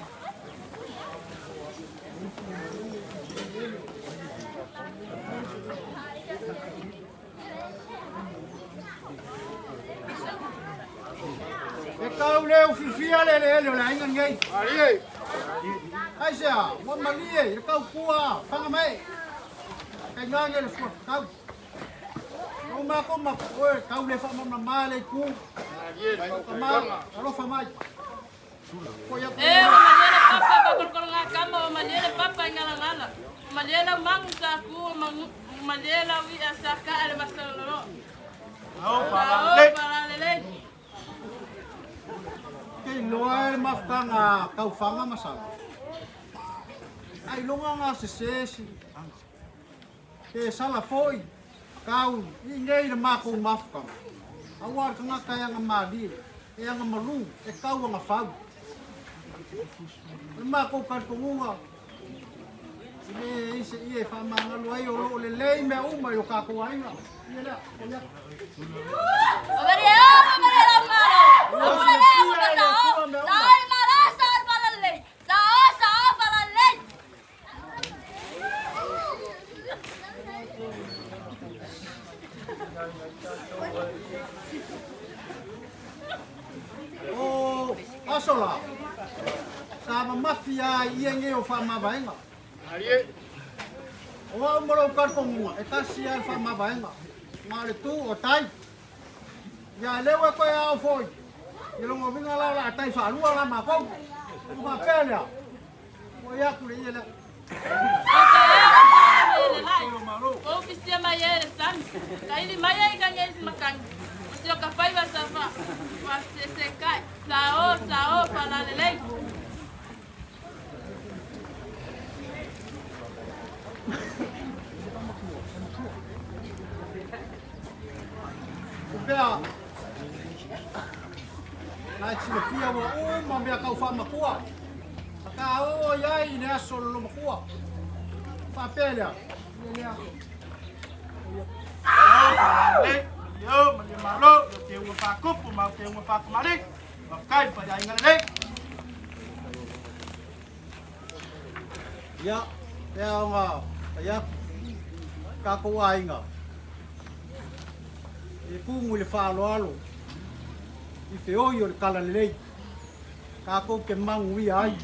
E kau le ufifia le le le o le ainga nei. Ai sea, ua malie, le kau kua, whanga mai. Kai ngange le sua kau. O mako ma oe, kau le wha mama ma le ku. Ka ma, alofa mai. Ko ia E ua malie le papa pa kolokolo ngā kama, ua malie le papa i ngalangala. Ua malie lau mangu sa ku, ua malie lau i'a sa ka'a le masalolo. Sao, Sao, falalei. falalelei. Ke loa e le mafutanga kau whanga masala. Ai longa ngā se sesi. Te sala foi. Kau, i nei le mako mafutanga. Aua ka ngaka e anga malie, e anga malu, e kau anga whau. Le mako karitongunga. I le ise i e whamangalu ai o lo le lei mea uma i o kako ainga. Ia lea, o ia. O malie o, malie lau malo. O pule lea ua ka sao. Sao i mala, sao i falalelei. Sao, sao, falalelei. O asola. Sa mamafi a i e o whamavaenga. O au maro karkongunga, e kasi a le whamavaenga. Ngā le tū o tai. Ia lewa koe au foi. I longo vinga la la tai whaalua la makou. O whapea lea. O ia kure ia lea. O ka ea ua saia mai e le lai. O upisia mai e le sami. Ka ili mai ai ka ngei makangi. O si o ka faiva sa fa. Wa se se kai. Sao, sao, falalelei. O pea. Nai tile fia ua uma mea kau whamakua. Ka o iai i le aso lo makua. Whapea lea. Ia lea. Sao, falalei. Malie o, malie malo, lo te unga whakupu, mau te unga whakamali. Mafkai, whaia inga lelei. Ia, pea o ngā, ia, kako ainga. E kungu i le whaaloalo. I whioi o le kala lelei. Kako ke mangu ia ai.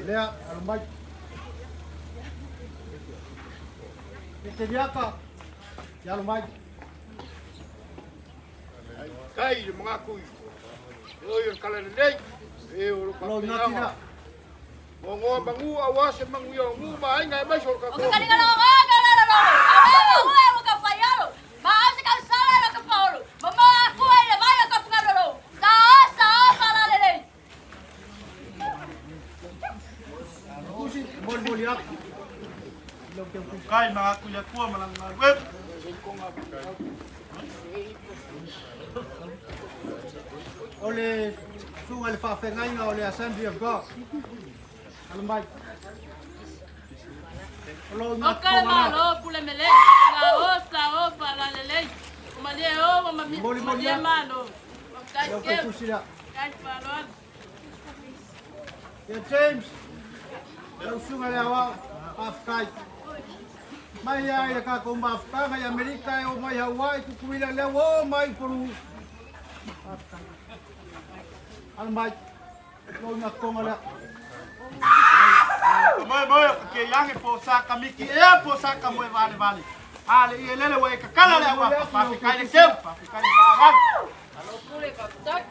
Lea, alo mai. E te riaka, ia alo mai. Kai le mga kui. E oi o kala lelei. E o lo Lo ka ngati la. Gogoa magu aua se manuia o nuu ma aiga aemaise o le O ka tatou kaliga lo o ka la la lo. A e o e o ka faialo. Ma au se kausala e ka paolo. Ma ma aku e le vai o ka fugalolo. Sa o sa o fa la le le. Tusi, molimoli atu. Kai ma aku le Atua ma lana galuega. O le susuga i le faafeagaiga o le Assembly of God. Alo mai. O lou O iga ka le totoga na. malo pule mele. Sa o sa o fa la le le. O malie o ma mi Molimoli malie atu. malo. O kai Lau ke. ke tusi lea. Kai fa lo. Ia James, lau susuga i le aoao, faafetai. Mai lava i le tatou mafutaga i Amerika e oo mai Hawaii, Tutuila lea ua oo mai i Upolu. Faafetai. Alo mai, lou gatatoga lea. Moe moe o ke iage po sa ka miki ea po sa ka moe vale vale. A le i elele ua e kakala le Molimoli aua atu pa lau fe ke kai le tusi keu lea. pa fe kai le faavalu. Pule ka tak.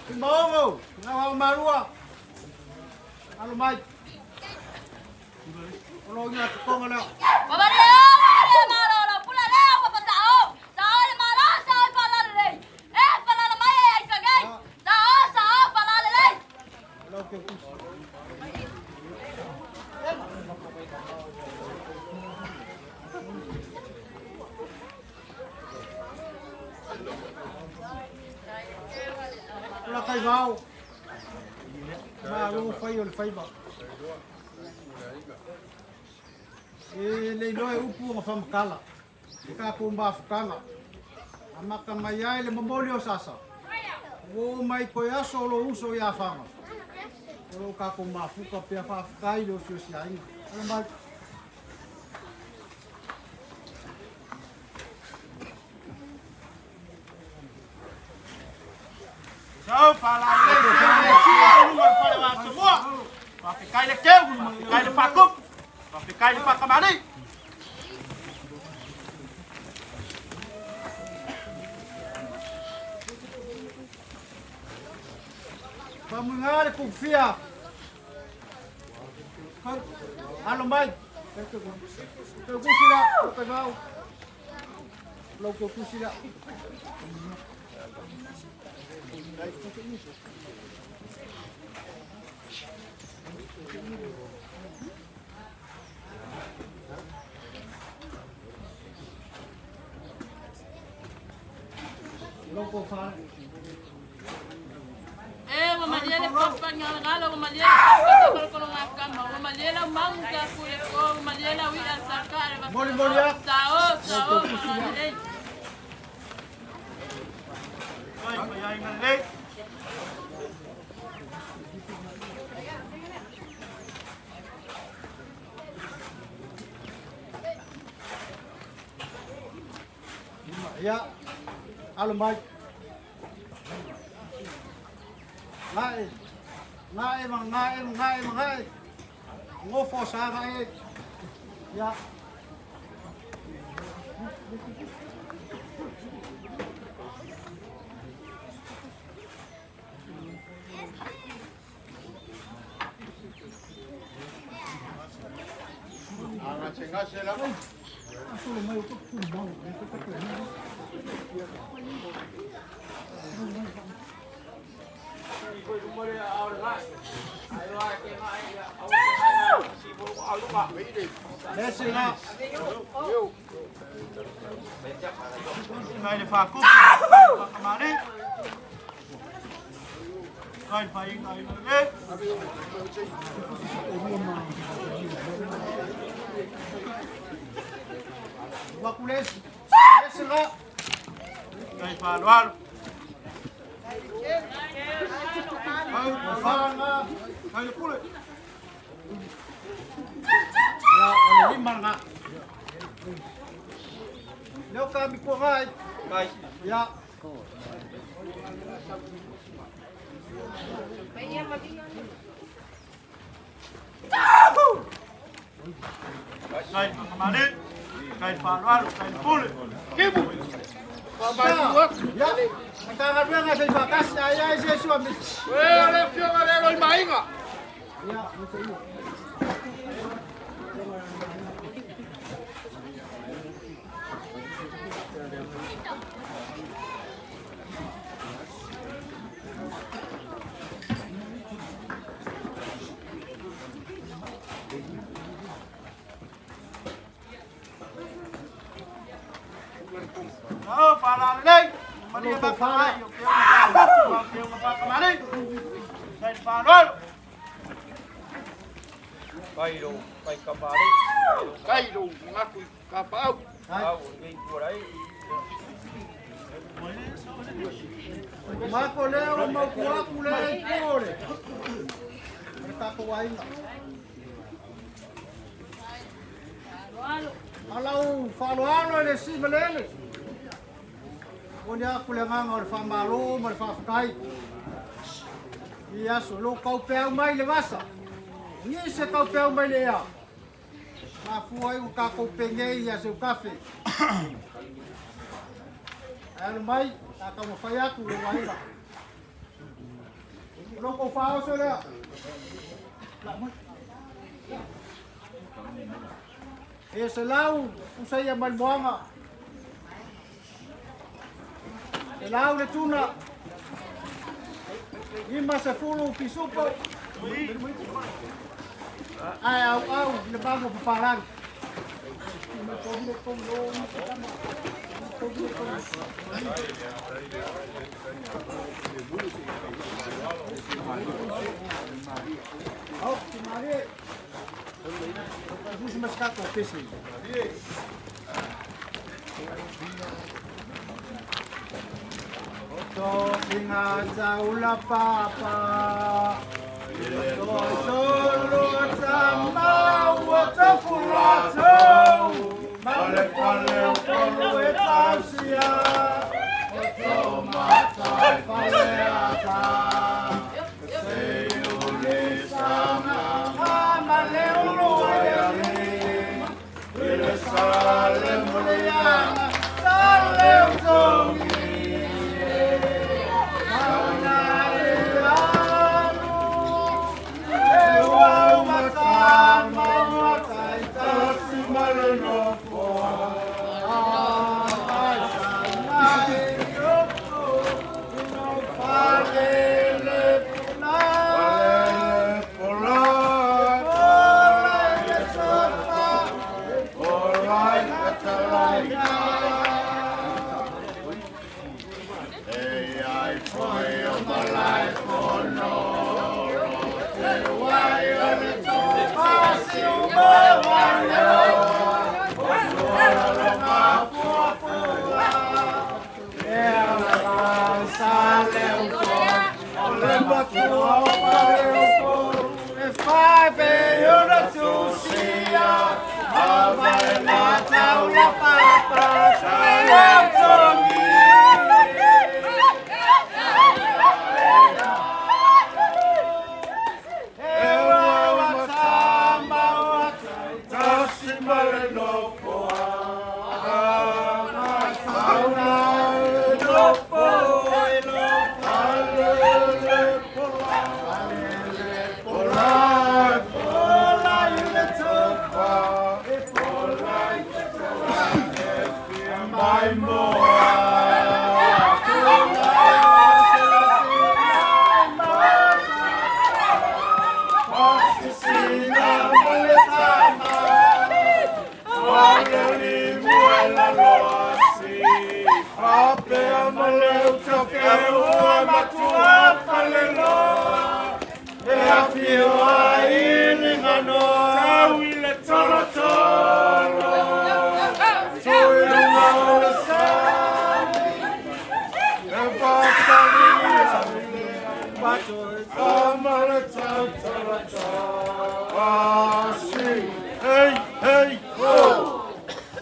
Tumaogo, lau malua. Alo mai. O lou gatatoga lea. Ma malie o ma malie malo lo pule le o pa sa o. Sa o le malo sa o fa la le le. E fa la la mai e ai ka gai. Sa o sa o fa la le le. O lau ke tusi. O la taivao. Malo fai o le faiva. E le iloa e upu ona faamatala i tatou mafutaga. Amata mai ai le momoli o sasa. Ua oo mai toe aso o lou uso ia Faga. O loo tatou mafuta pea faafetai le osiosiaiga. Ala mai. Sau fa la le le le sia o luga o le fale wa Samoa. Pa fe kai le keu, pa fe kai le fakupu, pa fe kai le fakamali. Faamuiga le kufia. Alo mai. Ke kusi la, taivao. Lau ke kusi la. Lau ko fa. E wa malie le papa ngala wa malie le papa kolo kolo ngakama wa malie la mangu ka kule ko wa malie la wi asaka le ba Molimoli atu. sa o sa o fa la le le. Kai fa iai nga le. Ia. Alo mai. Ngai. Ngai ma ngai ma ngai ma ngai. Ngofo sa ngai. Ia. Solo mai o to pulmão, né? Lesi na. Kai le fakupu, kai le fakamali. Kai fa inga inga le. Wakulesi. Lesi na. Kai fa alualu. Fanga. Kai le pule. Ia, o le lima lena. Leo ka mi ko ngai. Kai. Ia. Kai fakamali. Kai fa alualu, kai le pule. Kibu. Ia. Matagaluega se i faatasi a i ai se isi o misi. Ue o le afioga le elo i Maiga. Ia, mo se ia. Oh, faalalelei. Malia mafaai o ke o ke o mafakamali. Sai faaaloalo. Kai lo kai kamale. Kai lo mangaku i kapaau. Au nei kuarai. Mako lea o maukuaku lea i tua o le. O le tatou aiga. Alau faaaloalo i le sii ma le ele. Momoli atu le agaga o le faamalo ma le faafetai. I aso lo kaupeau mai le vasa. Ni se kaupeau mai le ea. Mafua ai ua tatou penei ia seu kafe. Ae alu mai, ta taumafai atu le aiga. O lo kou faaoso lea. La mai. E se lau usaia mai le moaga. E lau le tuna. 50 pisupo. Ae au au le mago papalagi. Au, te marie. Usi mas kato pesi. To inga taula papa. To solo tama wa tafulato. Male pale o polo e tausia. O mata fale ata.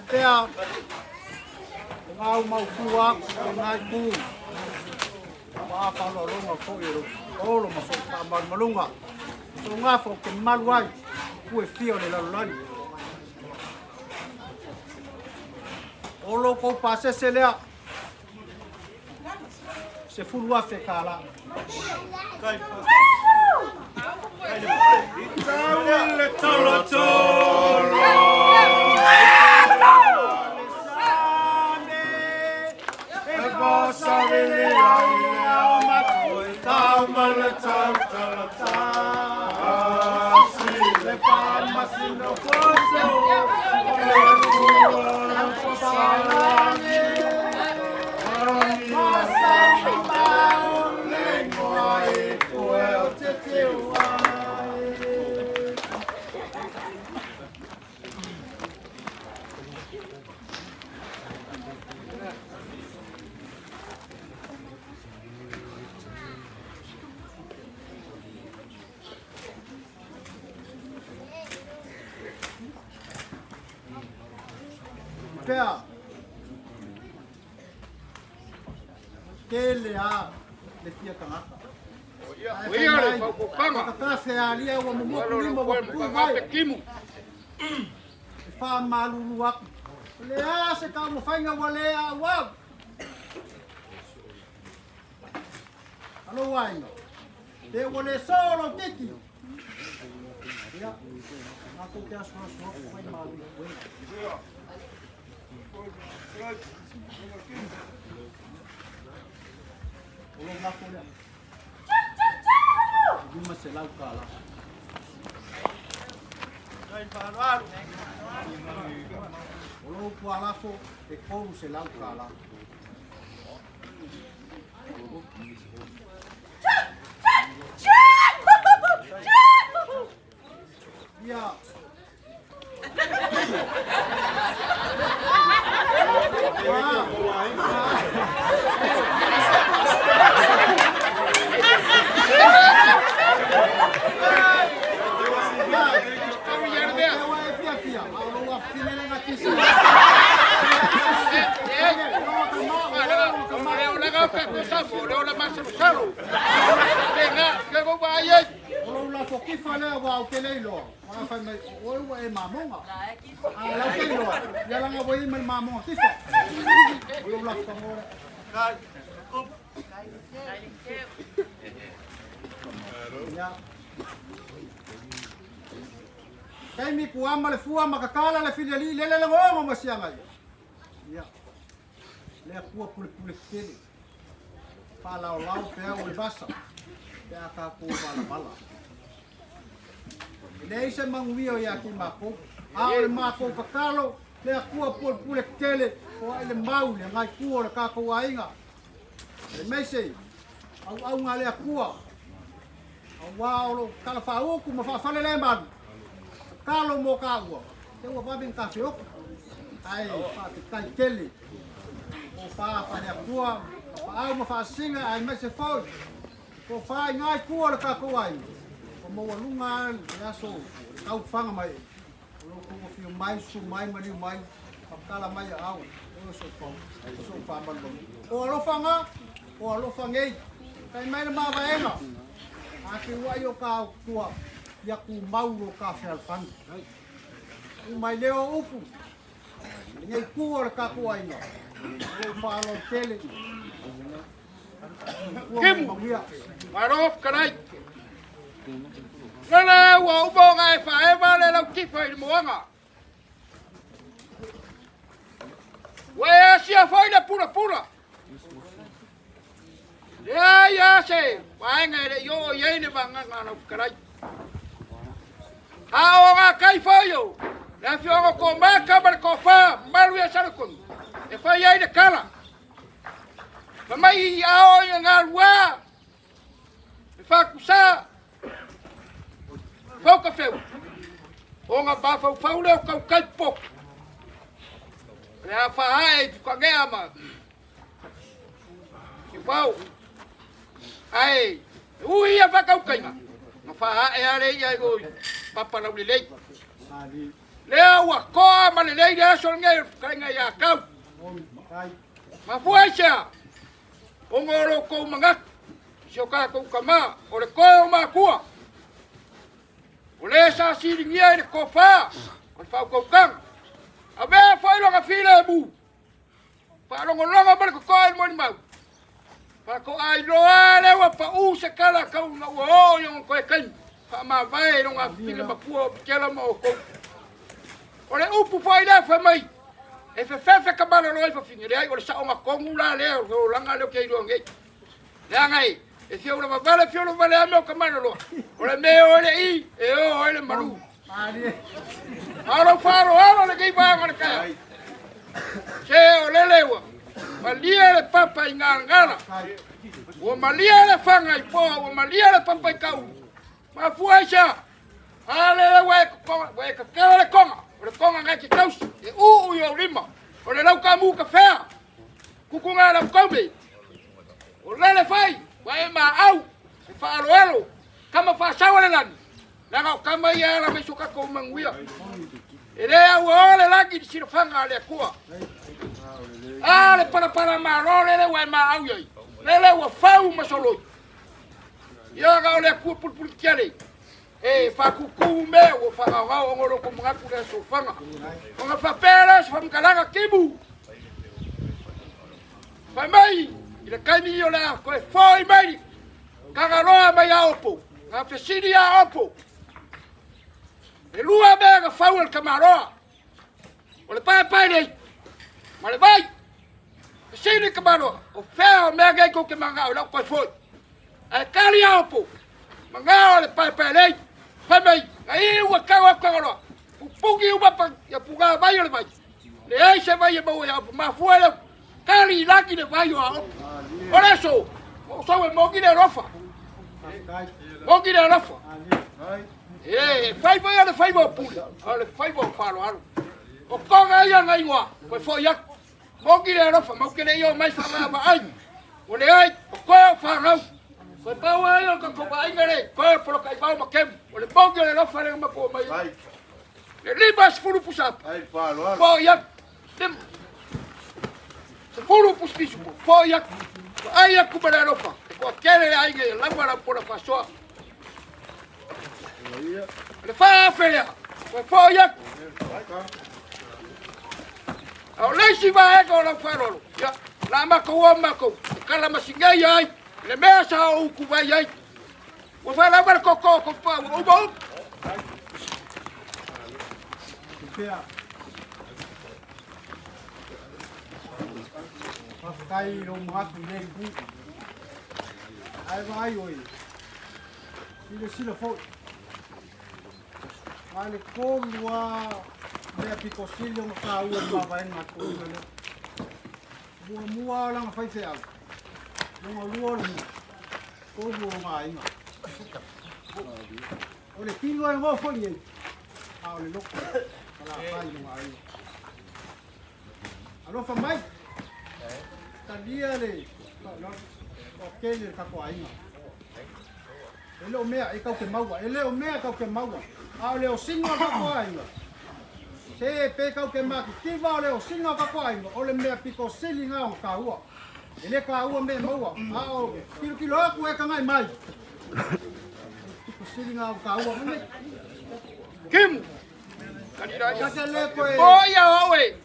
Pea, ngau mau kua, ngai ku. Ma whaloalonga fo i olo ma so whaamalumalunga. So ngā fo ke malu ai, ku e fia o le lalolagi. O lo kou pasese lea. 10,000 tala. Pea. Tele a le fia tagata. Ia le faukopaga. Tafealia ua momoku lima ua pupuu mai. E faamalulu atu. O le a se taumafaiga ua lē auau. Alo aiga. Pe ua lē sō lou titi. Ia, matou te asuasu atu fai malu i O lou lafo lea. 500 tala. O lou pualafo e 300 tala. Ia. O lou lafo kifa lea ua au te le iloa. Ua fai mai, o oe ua e mamoga. A lau te iloa, ia laga ua i ma le mamoga kifa. O lou lafo tago lea. Ia. Taimi kuama le fua ma kakala le filiali lele le ngongo ma sianga ia. Ia. Lea kua pule pule tele. Faalaolao pea o le vasa. Pe a tatou valavala. E leai se manuia o ia te matou. A o le matou tatalo, le Atua pulepule tele o ai le mau le agai tua o le tatou aiga. Aemaise auauga a le Atua. Auā o lo tala faautu ma faafale le malu. Tatalo mo taua, te ua vave na tafeoki. Ae faafetai tele o fa faale Atua, faau ma faasina aemaise foi. Ko fa i ngai tua o le tatou aiga. O maualuga le aso taufaga mai. O lo kou afio mai, susu mai, maliu mai, whakatala mai a au, o so pau, so pā malu. O alofa ngā, o alofa ngei, kai mai le mavaega, a te ua o ka tua, ia ku mau lo ka fealfani. U mai leo upu, nei ku o le tatou aiga, o whaalo tele. Kimu. Malo fetalai. Lele ua uma ona e faaeva le lautifa i le moaga. Ua e asia foi le pulapula. Leai a se vaega e le'i oo i ai le vagaga a lau fetalai. A o gakai foi o le afioga Komaka ma le Tofa mamalu ia Salekonu e fai ai le tala. Fa mai a o ina galuā e faatusā faukafeu ona mafaufau lea o tautai potu. O le a faaee i Fukanea ma Siuvao. Ae ui ia faatautaiga na faaee a le ia i o i papa laulelei. Lea ua toa ma lelei le aso lenei o le fetalaiga ia Tau. Mafua aisea? Ona o lo outou manatu i si o tatou tamā, o le toe o matua. O le sa siligia i le tofa o le faautautaga. Avea foi lona filemu, faalogologo ma le totoa i le molimau. Faatoa iloa lea ua paʻū se kala tau ina ua oo i ona toe taimi, faamavae i lona afafine matua o Petela ma outou. O le upu foi lea fai mai, e fefefe ka malolo ai fafine, leai o le saoga tonu la lea o le olaga lea ou te iloa nei. Leaga e, e fia ula vavale, fia ula vavale a mea o ka maloloa. O le mea e o ai le i, e o ai le malu. A o lou faaaloalo lenei vaega o le taeao. Se o lele ua malie le papa i galagala. Ua malie le faga i poa, ua malie le papa i kaulu. Mafua ai sea, a lele ua e kokonga, ua e kakala le konga, o le konga ngai te tausi, e uu i ou lima, o le lau kamu ka fea, kukunga lau kaume. O lele fai, ua e maau, e faaaloalo, kama faasau le lani, leaga o kama ia ala mai so tatou manuia. E le aua o le lagi i le silafaga a le Atua. A le palapala malo lele ua e maau i ai, lele ua fau ma soloi. Ia ga o le Atua pulupulu tele, e faatutu mea ua faagaogao ona o lo outou manatu i le aso faga. Ona faapea lea o se faamatalaga timu. Fai mai i le taimi o le a toe foi mai Tagaloa mai a Opo, na fesili a Opo. E lua mea na fau e le tamaloa. O le paepae nei, ma le vai. Fesili tamaloa, o fea o mea nei tou te manao i lau toe foi. Ae tali a Opo, manao le paepae nei. Fai mai, na iu ua tau atu Tagaloa, pupuni uma pa, ia puga vai o le vai. Leai se vai e maua ia Opo, mafua leu, Kali i lagi le vai o Aopo. O le aso, o sau e mogi le alofa. Mogi le alofa. E faiva ia le faiva o pule, a o le faiva o faaaloalo. O toga ia na igoa, koe foi atu. Mogi le alofa, mau te le i o mai whaavaai. O le ai, o koe o whanau. Koe pau ai o ka vaaiga le, koe o poloka i vao ma kemu. O le mogi o le alofa le mapo mai. Le 50 pusapa. Foi atu. 10 pusi pisupo, foi atu, ai atu ma le alofa, e toatele le aiga ia lava lau pola faasoa. O le 4,000 lea, toe foi atu. A o le isi vaega o lau faaaloalo, ia, la matou o matou, e kala masinei ai, le mea sa ou utuvai ai. Ua faalava le koko o kou pā, ua uma uma. Faafetai i lou manatu i lenei itu. Ae vaai oe, silasila foi. A le tolu lava mea pito sili ona taua i le mavaega a le toeaina lea. Muamua o lana faifeau, lona lua o le nuu, tolu o lona aiga. O le tino e nofo i nei, a o le loto malafai i lona aiga. Alofa mai, talia le toatele le tatou aiga. E le o mea e kau te maua, e le o mea kau te maua. A o le osina o tatou aiga, se pe kau te matitiva o le osina o tatou aiga, o le mea pito sili na ona taua. E le taua mea e maua, a o tilotilo atu e tagai mai. Pito sili na ona taua. Kimu, O ia oe,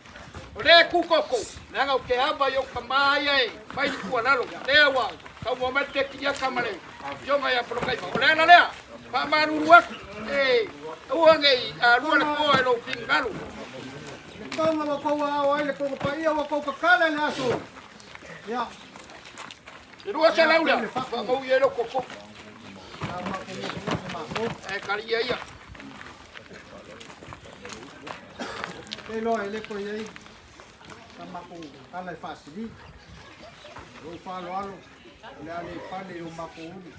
o le kukoko, leaga ou te ava i ou tama ia e mai le tuualalo, lea ua taumua mai le teki ia kama le afioga ia Polokaiva. O le ala lea, faamalulu atu, e aua ne i alua le toa i lou finagalo. Le tonga ua kou aao ai le tonga paia ua kou kakala i le aso. Ia. E 200 lea, faamau i ai lou koko. E kali ia ia. Te iloa e le koe i ai sa matou tala e faasili. Lou faaaloalo, o le a le pale i o matou ulu.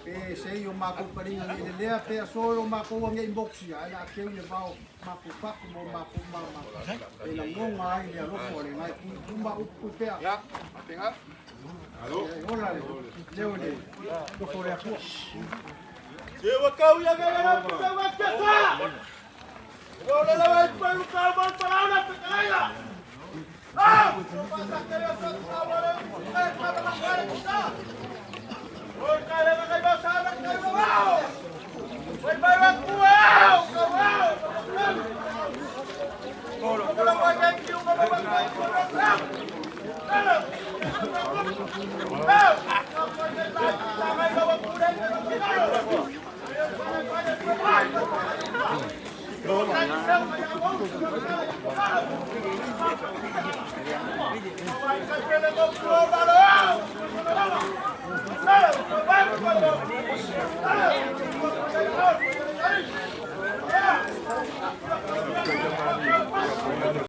Pe sei o matou paliga nei lelea, pe aso i o matou anei mokusia, ae le a teu i le vao matou fatu ma o matou mama e lagoga ai le alofa o le ngai uma upu pea. E ola le leo i le alofa o le Atua.